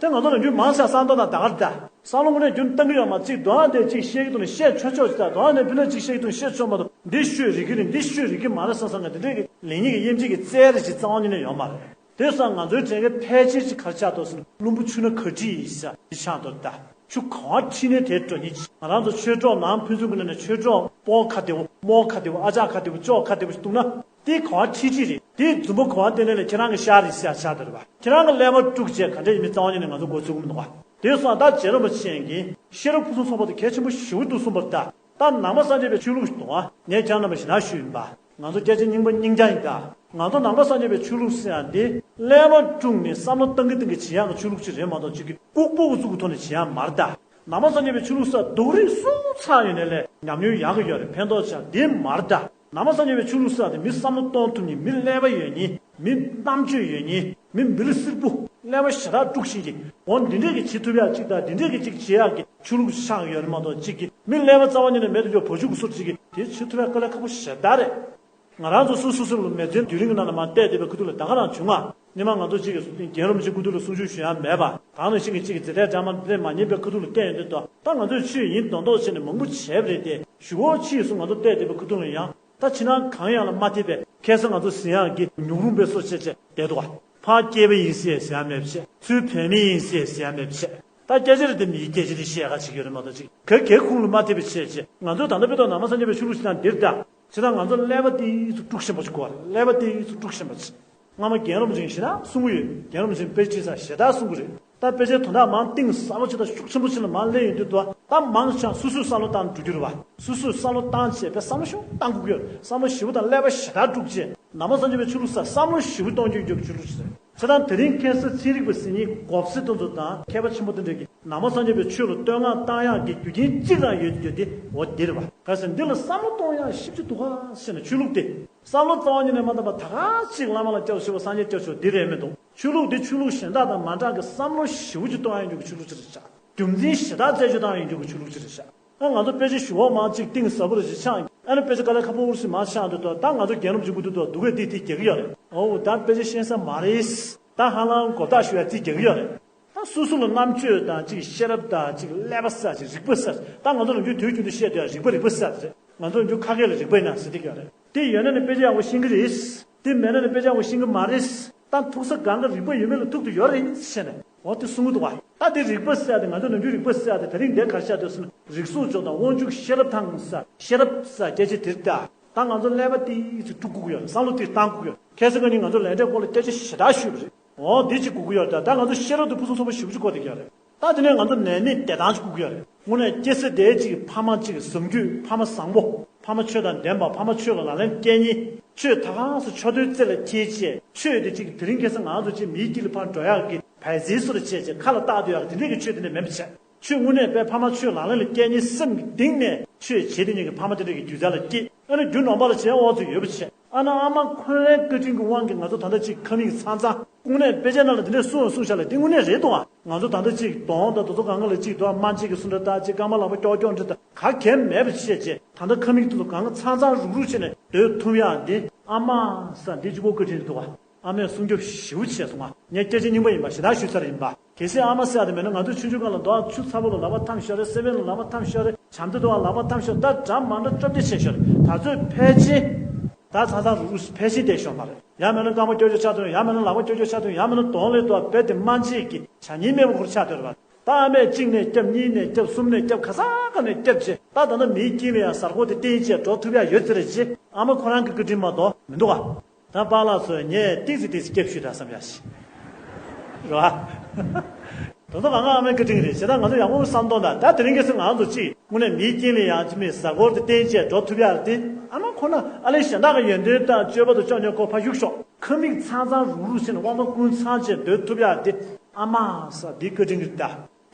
དེ་ང་ཚོ་ལ་རྒྱུན་མང་ཆེ་བསམ་བློ་དང་ད་གར་ད། བསམ་བློ་ངོ་ནས་རྒྱུན་གཏང་གི་ཡོད་མ་གཅིག་དོ་ཨ་འདས་གཅིག་བཤད་ཀྱི་འདུག་ན་བཤད་ཆོག་ཆོག་ཅིག་ད་དོ་ཨ་འདས་ཕི་ན་གཅིག་བཤད་ཀྱི་འདུག་བཤད་ཆོག་མ་གཏོགས་འདི་ཤོད་རིག་གི་རེད། འདི་ཤོད་རིག་གི་མ་རེད་བསམ་བསམ་ང་དེ་འདྲས་ཀྱི་ལེགས་ཉེས་ཀྱི་དབྱེ་འབྱེད་ཀྱི་རྩལ་རེ་ཞིག་རྩ་བ་ཉིད་ནས་ཡོད་མ་རེད། དེ་སང་ང་ཚོའི་དྲན་གྱི་ཕལ་ཆེར་ཅིག་གར་ཆགས་འདུག་ཟེར་ན་རླུང་བུ་ཆུ་སྣ་གར་ཁྲིད་ཡིན་ས་ཅིག་ཆགས་འདུག་ད། ཆུ་ག་བ་ཁྲིད་ནས་དེ་འགྲོ་ཉིན་ཅིག་ང་རང་ཚོ་ཆོས་གྲོགས་ནང་ཕུན་ཚོགས་ཀྱི་ནང་ནས་ཆོས་གྲོགས་སྤོ་ཁ་བདེ་བོ་རྨོ་ཁ་བདེ་བོ་ཨ་ཅག་ཁ་བདེ་བོ་ཅོག་ཁ་བདེ་བོ་ཞིག་འདུག་ན་དེ་ག་བ་ཁྲིད་ཁྲིད་རེད། དེ་རྫུན་པ་ག་བ་བསྟན་ནས་ལས་ཁྱེད་རང་གི་ཤར་རེད་ཟེར་ཆགས་འདུག་རེད་པ། ཁྱེད་རང་གི་ཀླད་པ་དཀྲུགས་བྱས་ག་འདྲ་ཡིན་མིན་རྩ་བ་ཉིད་ནས་ང་ཚོ་མགོ་ཚོད་ཀྱི་མི་འདུག་ག་དེ་སང་ད་རྗེ་རིན་པོ་ཆེ་གིས་ཤེས་རབ་ཕུན་སུམ་ཚོགས་པ་དེ་གལ་ཆེན་པོ་ཞེ་པོ་འདུག་གསུངས་པ་རེད་ད། ད་ནང་པ་སངས་རྒྱས་པའི་ཆོས་ལུགས་ཤིག་འདུག་ཨ། ངས་ཁྱེད་རྣམ་པ་ཞེ་དྲག་ཞུས་ཡིན་པ། ང་ཚོ་སྐད་ཆ་རྙིང་པ་རྙིང་རྐྱང་ཡིན་ད། ང་ཚོ་ནང་པ་སངས་རྒྱས་པའི་ཆོས་ལུགས་ཟེར་ཡ་འདི་ཀླད་པ་དཀྲུགས་ནས་བསམ་བློ་གཏང་གི་གཏང་གི་བྱེད་ཡག་གི་ཆོས་ལུགས་ཅིག་རེད་མ་གཏོགས་ཅིག་གི་ལྐུགས་པོ་གི་གཙུག་གི་ཐོག་ནས་བྱེད་ཡག་མ་རེད་ད། ནང་པ་སངས་རྒྱས་པའི་ཆོས་ལུགས་ཟེར་སྡུག་རུས་སུ་ཚར་ཡོད་ནའི་ལས་ཉམས་མྱོང་ཡག་གི་ཡོད་རེད། ཕན་ཐོགས་ཆགས་འདི་མ་རེད་ད། ནང་པ་སངས་རྒྱས་པའི་ཆོས་ལུགས་ཟེར་ཡ་དེ་མི་བསམ་བློ་གཏོང་ཐུབ་མཁན། མི་ཀླད་པ་ཡོད་མཁན། མི་རྣམ་དཔྱོད་ཡོད་མཁན། མི་མི་ལ་སིར་པོ། ཀླད་པ་ཞེ་དྲག་དཀྲུགས་ཤིང་གི། འོ་འདི་འདྲས་ཀྱི་བྱེད་ཐུབ་ཡག་ཅིག་དང་འདི་འདྲས་ཀྱི་ཅིག་བྱེད་ཡག་གི་ཆོས་ལུགས་ཆགས་ཡོད་རེད་མ་གཏོགས་ཅིག་གི་མི་ཀླད་པ་རྩ་བ་ཉིད་ནས་མེད་དུ་འཇོག་བ་ཕྱུགས་ཀྱི་སོར་ཅིག་གི་དེ་བྱེད་ཐུབ་ཡག་དཀའ་ལས་ཁག་པོ་ཞེ་དྲག་རེད། ང་རང་ཚོ་སོ་སོ་སོ་ལ་མེ་ཚན་དུས་རིང་གི་ནང་ལ་མར་བལྟས་བསྡད་པའི་ཁ་ཐུག་ལ་ད་ག་རང་བྱུང་ང་། སྔོན་མ་ང་ཚོ་གཅིག་གིས་རྒན་རབས་ཆེན་སྐུ་མདུན་ལ་གསུང་ཆོས་ཞུ་ཡག་མེད་པ། ད་ནང་བཞིན་གྱི་གཅིག་གིས་མཛད་འཕྲིན་འདྲ་མ་འདྲ་མ་ཉན་པའི་ཁ་ཐུག་ལ་བལྟས་ཡོང་དུས་ད་ད་ང་ཚོས་ཆོས་ཡིན་མདོག་མདོག་བྱས་ནས་མང་པོ་བྱས་པ་རེད་དེ། གཞུག་གུ་ཕྱིས་སུ་ང་ཚོ་བལྟས་བསྡད་པའི་ཁ་ཐུག་ལ་ཡང་ད་ཕྱི་ནང་གང་ཡང་ལ་མ་ཐེབས་པའི་ཁ་སང་ང་ཚོ་ཟིན་ཡག་གི་ཉུང་རུང་པའི་བཟོ་བྱས་བྱས་བསྡད་འདུག་ག་ཕར་སྐྱེས་པ་ཡིན་ཟེར་ཟེར་ཡག་མེད་པ་བྱས། ཚུར་བོད་མི་ཡིན་ཟེར་ཟེར་ཡག་མེད་པ་བྱས། ད་སྐད་ཆ་རེ་དེ་མིའི་སྐད་ཆ་རེ་བཤད་ཁ་ཅིག་ཡོད་རེད་མ་གཏོགས་ཅིག་ག་གའི་ཁུངས་ལ་མ་ཐེབས་པའི་ཆེད་ཅེས་ང་ཚོས་ད་ལྟ་དཔེ་ཐོག་ནང་པ་སངས་རྒྱས་པའི་ཆོས་ལུགས་ཤིག་དང་འདིར་ད། བྱས་ཙང་ང་ཚོ་ཀླད་པ་དེ་ཡིས་སུ་དཀྲུག་ཤེས་པ་ཞིག་དགོས་རེད། ཀླད་པ་དེ་ཡིས་སུ་དཀྲུག་ཤེས་པ་ཞིག་སྔ་མ་རྒན་རབས་ཅིག་ཞེ་དྲག་གསུང་གི་ཡོད། རྒན་རབས་ཅིག་དཔེ་ཁྲིད་ས་ཞེ་དྲག་གསུང་གི་རེད། ད་དཔེ་ཆའི་དོན་དག་མང་གཏིང་ཟབ་པོ་ཅིག་དང་ཤུགས་ཆེན་པོ་ཅིག་ལ་མར་སླེབས་ཡོང་དུས་དུ་ད་མང་ཆེ་སོ་སོས་བསམ་བློ་བཏང་འགྲོ་རྒྱུ་རེད་བ། སོ་སོས་བསམ་བློ་བཏང་བྱས་པའི་བསམ་བློ་ཤུགས་བཏང་དགོས་ཀྱི་ཡོད། བསམ་བློ་ཞིབ་པོ་དང་ཀླད་པ་ཞེ་དྲག་དཀྲུག་བྱས་ནང་པ་སངས་རྒྱས་པའི་ཆོས་ལུགས་ས་བསམ་བློ་ཞིབ་པོ་གཏོང་རྒྱུ་ཡོད་ཀྱི་ཆོས་ལུགས་ཤིག་རེད། བྱས་ཙང་དེ་རིང་ཁ་སང་ཚན་རིག་པ་ཟེར་མཁན་གོ་སེ་དེ་ཚོ་དང་མཁས་པ་ཆེན་པོ་དེ་འདྲ་གིས་ནང་པ་སངས་རྒྱས་པའི་ཆོས་ལ་བསྟོད་བསྔགས་བཏང་ཡག་གི་རྒྱུ་རྐྱེན་གཅིག་རང་ཡོད་ཀྱི་ཡོད་དེ་འོ་འདིར་བ། གལ་སྲིད་འདི་ལ་བསམ་བློ་གཏོང་ཡག་ཞིབ་ཅིག་འདུག་ག་ཟེར་ན། ཆོས་ལུགས་དེ་བསམ་བློ་རྩ་བ་ཉིད་ནས་མ་བཏང་བར་ད་ག་ཅིག་བླ་མ་ལ་སྐྱབས་སུ་མཆིའོ་སངས་རྒྱས་སྐྱབས་སུ་མཆིའོ་འདི་རེད་མི་འདུག་ཆོས་ལུགས་འདི་ཆོས་ལུགས་གཞན་དག་དང་མ་འདྲ་གི་བསམ་བློ་ཞེ་པོ་ཅིག་གཏོང་ཡག་འཇུག་གི་ཆོས་ལུགས་ཅིག་རེད་ཤག་རྒྱུ་མཚན་ཞེ་དྲག་རྩད་གཅོད་བཏང་ཡག་འཇུག་གི་ཆོས་ལུགས་ཅིག་རེད་ཤག་ཨ་ང་ཚོ་དཔེ་ཆ་ཞུ་བ་མང་ཅིག་གཏིང་ཟབ་པོ་རེ་ཞིག་ཆགས། ཨ་ནི་དཔེ་ཆ་དཀའ་ལས་ཁག་པོ་རེ་ཞིག་མང་ཆགས་འདུག་ད་ང་ཚོ་རྒན་རབས་ཅིག་གུ་དུ་དུ་འདུག་གས་འདི་དེ་རྒྱག་གི་ཡོད་རེད། ཨོ་ད་དཔེ་ཆ་ཤེས་ས་མ་རེད། ད་ཧ་ལམ་གོ་བརྡ་ཞུ་ཡག་ཅིག་རྒྱག་གི་ཡོད་རེད། ད་སོ་སོ་ལ་རྣམ་དཔྱོད་དང་ཅིག་ཤེས་རབ་དང་ཅིག་ཀླད་པ་ཟེར་ཅིག་རིག་པ་ཟེར། ད་ང་ཚོ་ནམ་རྒྱུན་དུས་རྒྱུན་དུ་བཤད་དུས་རིག་པ་རིག་པ་ཟེར་རེད། ང་ཚོ་ནམ་རྒྱུན་ཁ་སྐད་ལ་རིག་པ་ཡིན་ན་ཟེར་གྱི་ཡོད་རེད། དེ་ཡོད་ན་ནི་དཔེ་ཆ་ཡག་པོ་ཤེས་ཀྱི་རེད། དེ་མེད་ན་ནི་དཔེ་ཆ་ཡག་པོ་ཤེས་ཀྱི་མ་རེད། ད་ཐུག་ས་གང་ག་རིག་པ་ཡོད་མེད་ལ་ཐུག་ཏུ་ཡོད་རེད་ཟེར་ནས་འོ་དེ་གསུང་གི་འདུག་བ། ད་དེ་རིག་པ་ཟེར་ཡག་དེ་ང་ཚོ་ནམ་རྒྱུན་རིག་པ་ཟེར་ཡག་དེ་དེ་རིང་འདིར་ག་རེ་བཤད་འདུག་ཟེར་ན་རིགས་གཟུགས་སྦྱོར་དང་དབང་ཕྱུག་ཤེས་རབ་དང་ཟེར་ཤེས་རབ་ཟེར་སྐད་ཆ་དེ་རེད་ད། ད་ང་ཚོ་ཀླད་པ་དེ་ཚོ་དཀྲུག་དགོས་ཀྱི་ཡོད་རེད། བསམ་བློ་དེ་བཏང་དགོས་ཀྱི་ཡོད་རེད། ཁ་སང་ཁ་ཉིན་ང་ཚོ་ལས་འབྲས་སྐོར་ལ་སྐད་ཆ་ཞེ་དྲག་ཤོད་པ་རེད། འོ་འདི་གཅིག་དགོས་ཀྱི་ཡོད་རེད། ད་ང་ཚོ་ཤེས་རབ་དེ་ཕུན་སུམ་ཚོགས་པ་ཞེ་པོ་ཅིག་དགོས་བསྡད་ཀྱི་ཡོད་རེད། ད་དེ་ནས་ང་ཚོ་ནད་མེད་བདེ་ཐང་ཅིག་དགོས་ཀྱི་ཡོད་རེད། དངོས་གནས་སྐྱེ་ས་དེ་གཅིག་ཕ་མ་གཅིག་གཟུགས་རྒྱུད་ཕ་མ་བཟང་པོ་ཕ་མ་ཆོས་དང་ལྡན་པ་ཕ་མ་ཆོས་ལ་ལག་ལེན་བསྟེན་མཁན་ཆོས་ད་གང་སོ་ཆོས་དོན་རྩེ་ལ་འཁྱེར་བྱས་ཆོས་དེ་གཅིག་དེ་རིང་ཁ་སང་ང་ཚོ་གཅིག་མིའི་དཀྱིལ་ལ་ཕར་འགྲོ་ཡག་གི་བལ་ཟེར་སོ་རེ་བྱས་བྱས་ཁ་ལ་བཏགས་སྡོད་ཡག་གི་དེ་འདྲས་ཀྱི་ཆོས་དེ་འདྲས་མིན་པ་བྱས། ཆོས་དངོས་གནས་དཔེ་ཕ་མ་ཆོས་ལག་ལེན་ལ་བསྟེན་ནས་སེམས་ཀྱི་གཏིང་ནས་ཆོས་བྱེད་དེ་ཉིད་ཀྱི་ཕ་མ་དེ་འདྲ་གི་སྒྱུ་རྩལ་ལ་སྐྱེས། ཨ་ནི་རྒྱུ་ནོམ་པ་ལ་བྱས་འོག་ཚོད་ཡོད་པ་བྱས། ཨ་ནི་ཨ་མ་ཁོ་རའི་བཀའ་དྲིན་གྱི་དབང་གིས་ང་ཚོ་ད་ལྟ་ཅིག་ཁ་མིག་ཚང་ཚང་། དངོས་གནས་དཔེ་ཆ་ནང་ལ་དེ་འདྲས་གསུངས་གསུངས་བཞག་ལ་དེ་དངོས་གནས་རེད་དོ། ཨ་ང་ཚོ་ད་ལྟ་ཅིག་གདོང་དང་དེ་ཚོ་གང་ག་ལ་ཅིག་དོ་སྨན་དཔྱད་ཀྱི་སུ་འདྲ་ད་ཅིག་རྐང་པ་ལག་པ་ཀྱོག་ཀྱོག་འདྲ་ད་ག་གེ་མེད་པ་བྱས་བྱས་ད་ལྟ་ཁ་མིག་དེ་ཚོ་གང་ག་ཚང་ཚང་རུག་རུག་བྱས་ནས་སྡོད་ཐུབ་ཡག་འདི་ཨ་མ་ས་འདི་གཅིག་པོ་བཀའ་དྲིན་རེད་དོ། ཨ་མས་སྲུང་སྐྱོབ་ཞེ་པོ་བྱས་སོང་ང་། ངས་སྐད་ཆ་རྙིང་པ་ཡིན་པ་ཞེ་དྲག་ཞུས་ཚར་ཡིན་པ། གལ་སྲིད་ཨ་མ་ཟེར་ཡག་དེ་མེད་ན་ང་ཚོ་ཆུང་ཆུང་སྒང་ལ་འདུག་ཨ་ཆུ་ཚ་པོ་ལ་ལག་པ་འཐམ་ཤོར་རེད། སེ་བན་ལ་ལག་པ་འཐམ་ཤོར་རེད། བྱམས་བརྩེ་འདུག་ཨ་ལག་པ་འཐམ་ཤོར་ད་འདྲ་མ་འདྲ་སྐྱོབ་བདེ་བྱས་ཤོར་རེད། ད་ཚོད་ཕལ་ཆེར་ད་ཚང་ཚང་རུག་རུག་ཕལ་ཆེར་བསྡད་ཤོར་མ་རེད། ཡང་མེད་ན་རྐང་པ་ཀྱོག་ཀྱོག་ཆག་དོན་ཡང་མེད་ན་ལག་པ་ཀྱོག་ཀྱོག་ཆག་དོན་ཡང་མེད་ན་གདོང་ལས་འདུག་ཨ་རྦད་དེ་སྨན་དཔྱད་ཀྱི་བྱ་ཉེས་མེད་པ་ཁུར་ཆག་སྡོད་རེད་པ། ད་ཨ་མས་གཅིག་ནས་སྐྱབས་གཉིས་ནས་སྐྱབས་གསུམ་ནས་སྐྱབས་ག་ས་ག་ནས་སྐྱབས་བྱས་ད་ད་ལྟ་མིའི་དཀྱིལ་ལ་ཡང་གཟའ་འཁོར་དེ་བརྟན་བྱས་འགྲོ་ཐུབ་ཡག་ཡོད་ཚེ་རེད་ཅེ་ཨ་མ་ཁོ་རང་གི་བཀའ་དྲིན་མ་གཏོགས་མི་འདུག་ཨ། ད་པཱ་ལགས་ཚོས་ངས་ཏིག་ཙི་ཏིག་ཙི་སྐྱབས་ཞུས་དང་བསམ་ཡག་ཞིག་རེད་བ། ད་ལྟ་ང་ང་ཨ་མའི་བཀའ་དྲིན་རེད་བྱས་ད་ང་ཚོ་ཡག་པོ་བསམ་གཏོང་དང་ད་དེ་རིང་ཁ་སང་ང་ཚོ་གཅིག་དངོས་གནས་མིའི་དཀྱིལ་ལ་ཡང་ཅི་མིན་གཟའ་འཁོར་དེ་བརྟན་བྱས་འགྲོ་ཐུབ་ཡག་དེ་ཨ་མ་ཁོ་ན་ཨ་ལས་གཞན་དག་གི་ཡོན་ཏན་དང་སྤྱོད་པ་དང་ཅོག་ཉོ་ཁོ་ཕ་གཡུག་ཤོག་ཁ་མིག་ཚང་ཚང་རུག་རུག་བྱས་ནས་དབང་པོ་ཀུན་ཚང་བྱས་སྡོད་ཐུབ་ཡག་དེ་ཨ་མ་ས་འདི་བཀའ་དྲིན་གྱི་ད།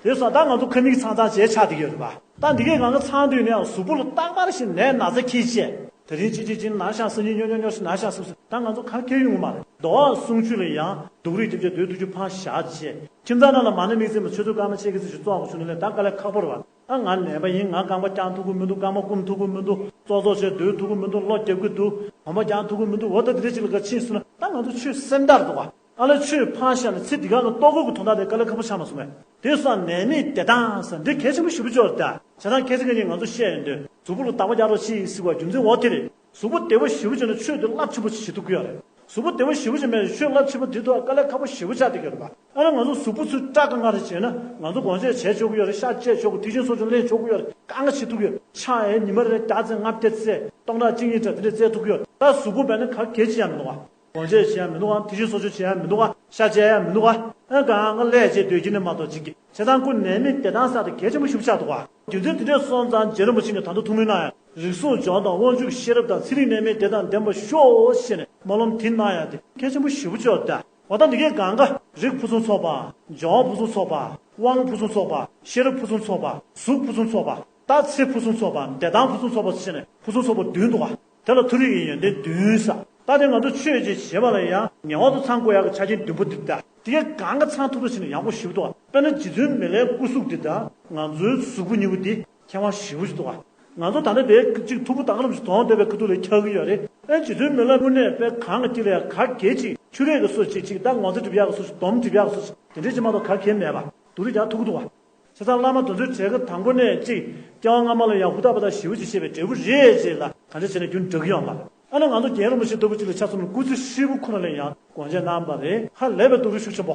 དེ་སོང་ད་ང་ཚོ་ཁ་མིག་ཚང་ཚང་བྱས་ཆགས་བསྡད་ཡོད་རེད་པ། ད་འདི་གས་ང་ཚོ་ཚང་དུས་ནས་ཡང་གཟུགས་པོ་ལ་རྟག་པར་ཞིག་ནད་ན་ཚ་འཁྱེར་བྱས། དེ་རིང་ཅི་ཅི་ཅི་ན་ཤ་ས་ཉིན་ཉོ་ཉོ་ཉོ་ཞིག་ན་ཤ་ས་སུ་ད་ང་ཚོ་ག་གེ་ཡོང་གི་མ་རེད། རྡོ་བ་གསུང་ཆོས་ལ་ཡང་སྡུག་རུས་རྒྱབ་བྱས་སྡོད་ཐུབ་རྒྱུ་ཕར་བཞག་བྱས། ཁྱིམ་ཚང་ནང་ལ་མ་ཎི་དམིགས་བརྩེ་མ་ཆོས་ཚོགས་སྐར་མ་ཆེ་གི་ཚེ་ཞིག་བཙོག་གི་བྱུང་ནས་ལས་ད་དཀའ་ལས་ཁག་པོ་རེད་པ། ཨ་ང་ནད་པ་ཡིན། ང་རྐང་པ་བརྐྱང་ཐུབ་ཀྱི་མི་འདུག་རྐང་པ་བསྐུམ་ཐུབ་ཀྱི་མི་འདུག་བཙོག་བཙོག་བྱས་སྡོད་ཐུབ་ཀྱི་མི་འདུག་གློ་རྒྱབ་ཀྱི་འདུག་གོམ་པ་རྒྱག་ཐུབ་ཀྱི་མི་འདུག་འོ་ད་དེ་འདྲ་ཅིག་ལ་ག་ཕྱིན་སོང་ན་ད་ང་ཚོ་ཆོས་སེམས་དར་འདུག་ག་ཨ་ལས་ཆོས་ཕར་བཞག་ནས་ཚེ་འདི་ག་ལ་ལྟོ་གོས་ཀྱི་དོན་དག་དེ་དཀའ་ལས་ཁག་པོ་ཆགས་མ་སོང་ངས། དེ་སོང་ནད་མེད་བདེ་ཐང་ཟེར་འདི་གལ་ཆེན་པོ་ཞེ་པོ་ཅིག་རེད་ད། བྱས་ཙང་ཁ་སང་ཁ་ཉིན་ང་ཚོ་བཤད་ཡོང་དུས་གཟུགས་པོ་ལ་རྟག་པར་རྒྱག་རོགས་བྱེད་ཟེར་བ་རྒྱུ་མཚན་འོ་དེ་རེད། གཟུགས་པོ་བདེ་པོ་ཞེ་པོ་བྱུང་ན་ཆོས་དེ་རླབས་ཆེན་པོ་ཞིག་བྱེད་ཐུབ་ཀྱི་ཡོད་རེད། གཟུགས་པོ་བདེ་པོ་ཞེ་པོ་ཅིག་མེད་ན་ཆོས་རླབས་ཆེན་པོ་འདི་ཐོག་དཀའ་ལས་ཁག་པོ་ཞེ་པོ་ཆགས་བསྡད་ཀྱི་ཡོད་རེད་པ། ཨ་ནི་ང་ཚོ་གཟུགས་པོ་ཚུར་སྐྲག་དཀའ་ངལ་རེ་བྱས་ན་ང་ཚོ་སྒོ་འབྱེད་བྱས་ཆོག་གི་ཡོད་རེད། ཤ་བཅད་ཆོག་གི་དེ་བཞིན་སོགས་ཀྱི་ལེན་ཆོག་གི་ཡོད་རེད། དཀའ་ངལ་བྱེད་ཐུབ་ཀྱི་ཡོད་རེད། ཕྱག་ཡས་ཉི་མ་རེ་བརྒྱ་ཙམ་ལྔ་བརྒྱ་ཙམ་སྟོང་ཕྲག་གཅིག་གཉིས་ཙམ་དེ་འདྲས་བཙལ་ཐུབ་ཀྱི་ཡོད་རེད། ད་གཟུགས་པོ་མེད་ན་ག་གེ་བྱེད་ཡ་མི་འདུག་ག་སྒོ་འབྱེད་བྱེད་ཡ་མི་འདུག་ག་ཤ་བཅད་ཡ་མི་འདུག་ག་ཨ་གང་ག་ལས་བྱེད་སྡོད་ཀྱི་ནི་མ་གཏོགས་ཅིག་གི་བྱས་ཙང་ཁོ་ནད་མེད་བདེ་ཐང་ཟེར་དེ་གལ་ཆེན་པོ་ཞེ་པོ་ཆགས་འདུག་ག་རྒྱུ་མཚན་དེ་འདྲས་སོང་ཙང་རྗེ་རིན་པོ་ཆེ་གིས་ད་དུང་ཐུགས་སྨོན་གནང་ཡ། རིགས་གཟུགས་སྦྱོར་དང་དབང་ཕྱུག་ཤེས་རབ་དང་ཚེ་རིང་ནད་མེད་བདེ་དང་ལྡན་པར་ཤོག་ཞེས་ནས་སྨོན་ལམ་དེ་གནང་ཡ་དེ་གལ་ཆེན་པོ་ཞེ་པོ་ཅིག་རེད། འོ་ད་འདི་གས་གང་ག་རིགས་ཕུན་སུམ་ཚོགས་པ། སྦྱོར་བ་ཕུན་སུམ་ཚོགས་པ། དབང་ཕུན་སུམ་ཚོགས་པ། ཤེས་རབ་ཕུན་སུམ་ཚོགས་པ། གཟུགས་ཕུན་སུམ་ཚོགས་པ། ད་ཚེ་ཕུན་སུམ་ཚོགས་པ། བདེ་ཐང་ཕུན་སུམ་ཚོགས་པ་ཟེར་ནས་ཕུན་སུམ་ཚོགས་པ་བདུན་འདུག་ག་དེ་ལ་མཐོ་རིས་ཀྱི་ཡོན་ཏན་བདུན་ཟེར། ད་དེ་ང་ཚོ་ཆོས་ཅིག་བྱེད་པ་ལ་ཡང་ངེས་པར་དུ་ཚང་དགོས་ཡག་གི་ཆ་རྐྱེན་བདུན་པོ་འདི་ད་དེ་གས་གང་ག་ཚང་ཐུབ་ཐུབ་བྱས་ན་ཡག་པོ་ཞེ་པོ་འདུག་ག་དཔེར་ན་རྗེ་བཙུན་མི་ལའི་སྐུ་གཟུགས་འདི་དང་ང་ཚོའི་གཟུགས་པོ་གཉིས་པོ་འདི་ཁྱད་པར་ཞེ་པོ་ཅིག་འདུག་ག་ང་ཚོ་ད་ལྟ་དེ་གཅིག་ཐུབ་པ་དང་རིམ་གྱིས་དོང་དེ་བའི་ཁ་ཐུག་ལ་འཁྱག་གི་ཡོད་རེད། ཨེ་རྗེ་བཙུན་མི་ལ་དངོས་གནས་དཔེ་གང་གི་དཀྱིལ་ལ་ཡང་ག་གེ་ཅིག་ཆུ་རས་ཀྱི་སོ་ཅིག་ཅིག་ད་ངོ་ཚ་སྒྲིབ་ཡག་གི་སོ་ཅིག་སྡོམ་སྒྲིབ་ཡག་གི་སོ་ཅིག་དེ་འདྲས་ཅིག་མ་གཏོགས་ག་གེ་མེད་པ་སྡུག་རུས་རྒྱག་ཐུབ་ཀྱི་འདུག་བ། བྱས་ཙང་བླ་མ་དེ་ཚོའི་གྲལ་ཁ་དང་པོ་ནས་ཅིག་སྐྱེ་བ་སྔ་མ་ལ་ཡང་ཧུར་ཐག་པ་དང་ཞེ་པོ་ཅིག་བྱས་པའི་འབྲས་བུ་རེད་ཅེས་ལ་ག་འདྲ་བྱས་ན་རྒྱུན་འགྲིག་གི་ཡོད་མ་རེད། ཨ་ནི་ང་ཚོ་རྒན་རིན་པོ་ཆེ་ལྟ་བུ་ཅིག་ལ་ཆ་མཚོན་ན་སྐུ་ཚེ་ཧྲིལ་པོ་ཁོ་ན་ལ་ཡང་སྒོ་འབྱེད་གནང་བ་རེད། ཧ་ལས་པའི་སྡུག་རུས་ཤུགས་ཆེན་པོ།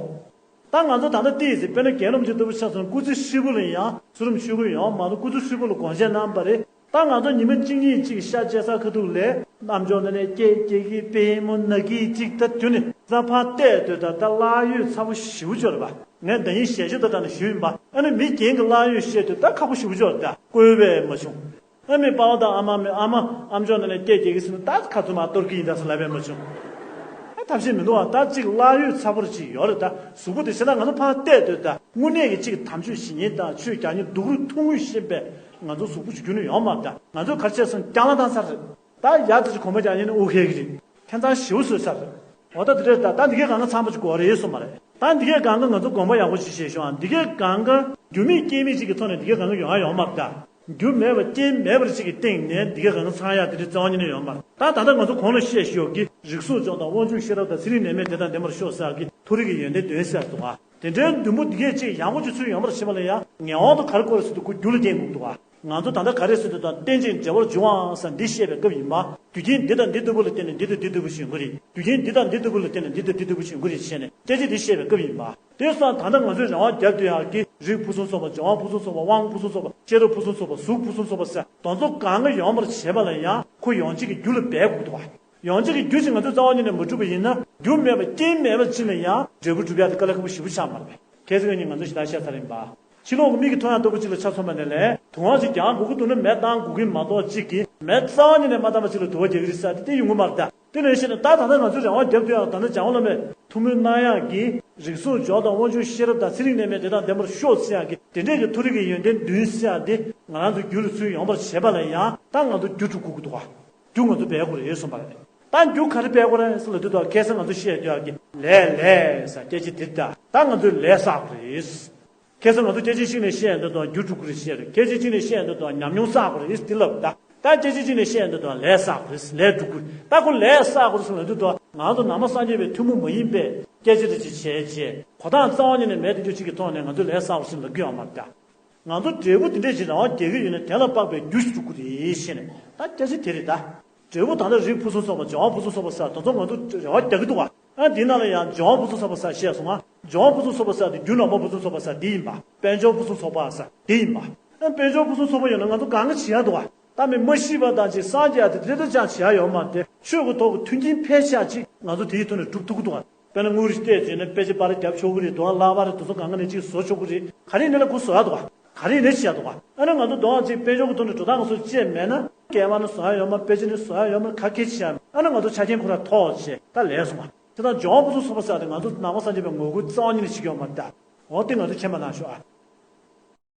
ད་ང་ཚོ་ད་ལྟ་ཏིས་ཟེར་དཔེར་ན་རྒན་རིན་པོ་ཆེ་ལྟ་བུ་ཆ་མཚོན་ན་སྐུ་ཚེ་ཧྲིལ་པོ་ལ་ཡང་ཚུལ་ཁྲིམས་ཆོས་གོས་ཡོང་མ་གཏོགས་སྐུ་ཚེ་ཧྲིལ་པོ་ལ་སྒོ་འབྱེད་གནང་བ་རེད། ད་ང་ཚོ་ཉི་མ་གཅིག་གཉིས་གཅིག་ཤ་བཅད་ས་ཁ་ཐུག་ལས་རྣམ་འབྱོར་ནང་ནས་སྐྱེ་སྐྱེ་གི་པེ་མོ་ན་གི་གཅིག་ད་དུས་ནི་རྩ་ཕར་བལྟས་དུས་ད་ལྟ་ལྷག་ཡོད་ཚ་པོ་ཞེ་པོ་ཅིག་རེད་པ། ངས་ཟླ་ཉིན་ཞལ་ཆད་ད་དྲག་ནས་ཞུས་ཡིན་པ། ཨ་ནི་མི་རྒན་གྱི་ལྷག་ཡོད་བཤད་དུས་ད་ཁག་པོ་ཞེ་པོ་ཅིག་རེད་ད་བཀོལ་བས་མ་བྱུང་། ཨ་མི་པ་ཕ་དང་ཨ་མ་མི་ཨ་མ་ཨ་མཆོག་ནང་ནས་སྐྱེ་སྐྱེ་གི་ཟེར་ན་ད་ཁ་ཚུར་མ་གཏོར་གི་ཡིན་ད་ཟེར་ལབ་པས་མ་བྱུང་། ཨ་ ཐབས་ཤེས་མི་འདུག་བ། ད་གཅིག་བླ་ཡོད་ཚ་པོར་ཅིག་ཡོད་རེད། ད་གཟུགས་པོ་དེ་བྱས་ན་ང་ཚོ་ཕར་བལྟས་དུས་ད་དངོས་གནས་ཀྱི་གཅིག་དམ་ཆོས་ཞིག་ཉིན་དང་ཆོས་རྒྱག་ཉིན་སྡུག་རུས་ཐུང་ངུས་ཤེས་པས་ང་ཚོ་གཟུགས་པོ་ཅིག་རྒྱུ་ནི་ཡོང་མ་རེད། ད་ང་ཚོ་ག་རེ་བྱས་སོང་རྒྱང་ལ་བཏང་ཚར་རེད། ད་ཡར་ཙམ་ཅིག་གོམ་པ་རྒྱག་ཉིན་ནི་དབུགས་ཧལ་གི་རེད། ཁྱད་མཚར་ཞེ་པོ་བཟོས་ཚར་རེད། འོ་ད་དེ་འདྲ་ད་ད་འདི་གའི་སྒང་ག་ཚང་པོ་ཅིག་དགོས་རེད་སོང་མ་རེད། ད་འདི་གའི་སྒང་ག་ང་ཚོ་དགོངས་པ་ཡག་པོ་ཅིག་བཞེས་ཤོག་ཨ། འདི་གའི་སྒང་ག་རྒྱུ་མེད་རྐྱེན་མེད་ཅིག་གི་ཐོག་ནས་འདི་གའི་སྒང་ག་ཡོང་ཡ་ཡོང་མ་རེད་ད། རྒྱུ་མེད་པ་རྐྱེན་མེད་པར་ཅིག་གི་སྟེང་ནས་འདི་གའི་སྒང་ག་ཚང་ཡ་དེ་འདྲ་རྩ་བ་ཉིད་ནས་ཡོད་མ་རེད། ད་ད་ལྟ་ང་ཚོ་གོང་ལ་བཤད་ཞོར་གི་རིགས་གསུམ་སྦྱོང་དང་དབང་ཕྱུག་ཤེས་རབ་དང་ཚེ་རིང་ནད་མེད་བདེ་དང་ལྡན་པར་ཤོག་ཟེར་གི་མཐོ་རིས་ཀྱི་ཡོན་ཏན་བདུན་ཟེར་འདུག་ག་དེ་འདྲའི་བདུན་པོ་འདི་གས་ཅིག་ཡག་པོ་ཅིག་ཚུར་ཡོང་བར་བྱེད་པ་ལ་ཡང་ངེས་དབང་དུ་ག་རེ་དགོས་རེད་ཟེར་དུས་ཁོ་རྒྱུ་ལ་བརྟེན་དགོས་འདུག་ག་ང་ཚོ་ད་ལྟ་ག་རེ་ཟེར་དུས་ད་རྟེན་ཅིང་འབྲེལ་བར་འབྱུང་བ་ཟེར་འདི་བཤད་པའི་སྐབས་ཡིན་པ། རྒྱུ་རྐྱེན་འདི་དང་འདི་ལྟ་བུ་ལ་བརྟེན་ནས་འདི་དང་འདི་ལྟ་བུ་ཞིག་ཡོང་གི་རེད། རྒྱུ་རྐྱེན་འདི་དང་འདི་ལྟ་བུ་ལ་བརྟེན་ནས་འདི་དང་འདི་ལྟ་བུ་ཞིག་ཡོང་གི་རེད་ཟེར་ནས་སྐད་ཆ་འདི་བཤད་པའི་སྐབས་ཡིན་པ། དེ་སོང་ད་ལྟ་ང་ཚོས་རང་དབང་རྒྱབ་སྡོད་ཡག་གི་རིགས་ཕུན་སུམ་ཚོགས་པ། སྦྱོར་བ་ཕུན་སུམ་ཚོགས་པ། དབང་ཕུན་སུམ་ཚོགས་པ། ཤེས་རབ་ཕུན་སུམ་ཚོགས་པ། གཟུགས་ཕུན་སུམ་ཚོགས་པ་ཟེར་དེ་ཚོ་གང་ག་ཡོང་བར་བྱེད་པ་ལ་ཡང་ཁོ་ཡོང་བྱེད་ཀྱི་རྒྱུ་ལ་འབད་དགོས་འདུག་བ། ཡོང་བྱེད་ཀྱི་རྒྱུ་ཞིག་ང་ཚོས་རྩ་བ་ཉིད་ནས་མ་གྲུབ་པ་ཡིན་ན་རྒྱུ་མེད་པ་རྐྱེན་མེད་པ་ཅིག་ལ་ཡང་འབྲས་བུ་གྲུབ་ཡག་དེ་དཀའ་ལས་ཁག་པོ་ཞེ་པོ་ཆགས་མ་རེད་པས། ཁ་སང་ཉིན་ང་ཚོ་ཞེ་དྲག་བཤད་ཚར་ཡིན་པ། ཕྱི་ལོགས་ཀྱི་མིག་གིས་མཐོང་ཡག་ལྟ་བུ་ཅིག་ལ་ཆ་མཚོན་པ་ནས་ལས་དུང་བ་ཞིག་རྒྱང་གོ་གི་འདུག་ན་མེ་བཏང་དགོས་ཀྱི་མ་གཏོགས་གཅིག་གིས་མེ་རྩ་བ་ཉིད་ནས་མ་བཏང་བ་ཅིག་ལ་དུ་བ་རྒྱག་གི་རེད་ཟེར་དེ་དེ་ཡོང་གི་མ་རེད་ད། དེ་ནས་བཤད་ན་ད་ད་ལྟ་ང་ཚོས་རང་དབང་རྒྱབ་སྡོད་ཡག་ད་ལྟ་འཇམ་དབྱངས་བླ་མས་ཐུགས་སྨོན་གནང་ཡག་གི་རིགས་གསུམ་སྦྱོར་དང་དབང་ཕྱུག་ཤེས་རབ་དང་ཚེ་རིང་ནད་མེད་བདེ་དང་ལྡན་པར་ཤོག་ཟེར་ཡག་གི་དེ་འདྲས་ཀྱི་མཐོ་རིས་ཀྱི་ཡོན་ཏན་བདུན་ཟེར་ཡག་དེ་ང་རང་ཚོ་རྒྱུད་ལ་ཚུར་ཡོང་བར་བྱེད་པ་ལ་ཡང་ད་ང་ཚོ་རྒྱུ་སྒྲུབ་དགོས་ཀྱི་འདུག་ག་རྒྱུ་ང་ཚོ་འབད་དགོས་རེད་གསུངས་པ་རེད། ད་རྒྱུ་ག་རེ་འབད་དགོས་རེད་ཟེར་ལབ་དུས་ད་ཁ་སང་ང་ཚོ་བཤད་སྡོད་ཡག་གི་ལས་ལས་ཟེར་སྐད་ཆ་དེ་ད་ད་ང་ཚོས་ལས་བསགས་དགོས་རེད། ཁ་སང་ང་ཚོ་སྐད་ཆ་གཅིག་ནས་བཤད་ཡོང་དུས་དང་རྒྱུ་དྲུག་གི་རེད་བཤད་རེད། སྐད་ཆ་གཅིག་ནས་བཤད་ཡོང་དུས་དང་ཉམས་མྱོང་བསགས་དགོས་རེད་དེ་ལབ་ད། ད་སྐད་ཆ་གཅིག་ནས་བཤད་ཡོང་དུས་དང་ལས་བསགས་དགོས་རེད། ལས་དྲུག་གི་ད་ཁོ་ལས་བསགས་དགོས་རེད་ཟེར་ལབ་དུས་དང་ང་ཚོ་ནང་པ་སངས་རྒྱས་པའི་ཐུན་མོང་མ་ཡིན་པའི་སྐད་ཆ་རེ་ཅིག་བྱས་རྗེས་གོ་སྟངས་རྩ་བ་ཉིད་ནས་མེད་དེ་འདྲ་ཅིག་གི་ཐོག་ནས་ང་ཚོས་ལས་བསགས་དགོས་རེད་ཟེར་ལབ་ཀྱི་ཡོད་མ་རེད་ད། ང་ཚོ་འབྲས་བུ་དེ་འདྲས་ཅིག་རང་དབང་རྒྱག་གི་ཡོད་ན་དེ་ལ་དཔག་པའི་རྒྱུ་ཞིག་དྲུག་གི་རེད་ཤེས་ནས་ད་སྐད་ཆ་དེ་རེད་ད། འབྲས་བུ་ད་ལྟ་རིགས་ཕུན་སུམ་ཚོགས་པ་སྦྱོར་བ་ཕུན་སུམ་ཚོགས་པ་ཟེར་དེ་ཚོ་ང་ཚོ་རང་དབང་རྒྱག་གི་འདུག་ག་ཨ་འདི་ནང་ལ་ཡང་སྦྱོར་བ་ཕུན་སུམ་ཚོགས་པ་ཟེར་བཤད་སོང་ང་། སྦྱོར་བ་ཕུན་སུམ་ཚོགས་པ་ཟེར་དེ་རྒྱུ་ནོར་མ་ཕུན་སུམ་ཚོགས་པ་ཟེར་འདི་ཡིན་པ། དཔལ་འབྱོར་ཕུན་སུམ་ཚོགས་པ་ཟེར་འདི་ཡིན་པ། ཨ་དཔལ་འབྱོར་ཕུན་སུམ་ཚོགས་པ་ཡོད་ན་ང་ཚོ་གང་ག་བྱེད་ཡག་འདུག་ག་ད་མི་མ་ཤི་བ་དང་ཅིག་སངས་རྒྱས་ཡག་དེ་དེ་འདྲ་ཅང་བྱེད་ཡག་ཡོད་མ་རེད་དེ། ཆོས་ཀྱི་ཐོག་གི་མཐུན་རྐྱེན་ཕལ་ཆེར་ཅིག་ང་ཚོ་དེའི་ཐོག་ནས་སྒྲུབ་ཐུབ་ཀྱི་འདུག་ག་དཔེར་ན་དངུལ་རིགས་བལྟས་བྱས་ན་དཔེ་ཆ་པར་རྒྱབ་ཆོག་གི་རེད། དུང་བ་ལག་པ་རེད། དེ་ཚོ་གང་ག་ནས་ཅིག་བཟོ་ཆོག་གི་རེད། ག་རེ་ཡིན་ན་ལ་ཁོ་བཟོ་ཡག་འདུག་ག་ག་རེ་ཡིན་ན་བྱེད་ཡག་འདུག་ག་ཨ་ནི་ང་ཚོ་དོང་ཅིག་དཔལ་འབྱོར་གྱི་ཐོག་ནས་འགྲོ་སྟངས་ང་ཚོ་བཅད་མེད་ན་སྐྱེས་མ་ན་བཟོ་ཡག་ཡོད་མ་རེད། དཔེ་ཆ་ནི་བཟོ་ཡག་ཡོད་མ་རེད། ག་གེ་བྱེད་ཡག་མེད། ཨ་ནི་ང་ཚོ་ཆ་རྐྱེན་ཁོ་རང་ཐོག་བྱས་ད་ལས་སོང་བ། དེ་དང་སྦྱོར་བ་ཕུན་སུམ་ཚོགས་པ་ཟེར་ཏེ་ང་ཚོ་ནང་པ་སངས་རྒྱས་པའི་ངོ་རྒོལ་རྩ་བ་ཉིད་ནས་བྱེད་ཀྱི་ཡོད་མ་རེད་ད། འོ་དེ་ང་ཚོ་མཁྱེན་པ་གནང་ཤོག་ཨ།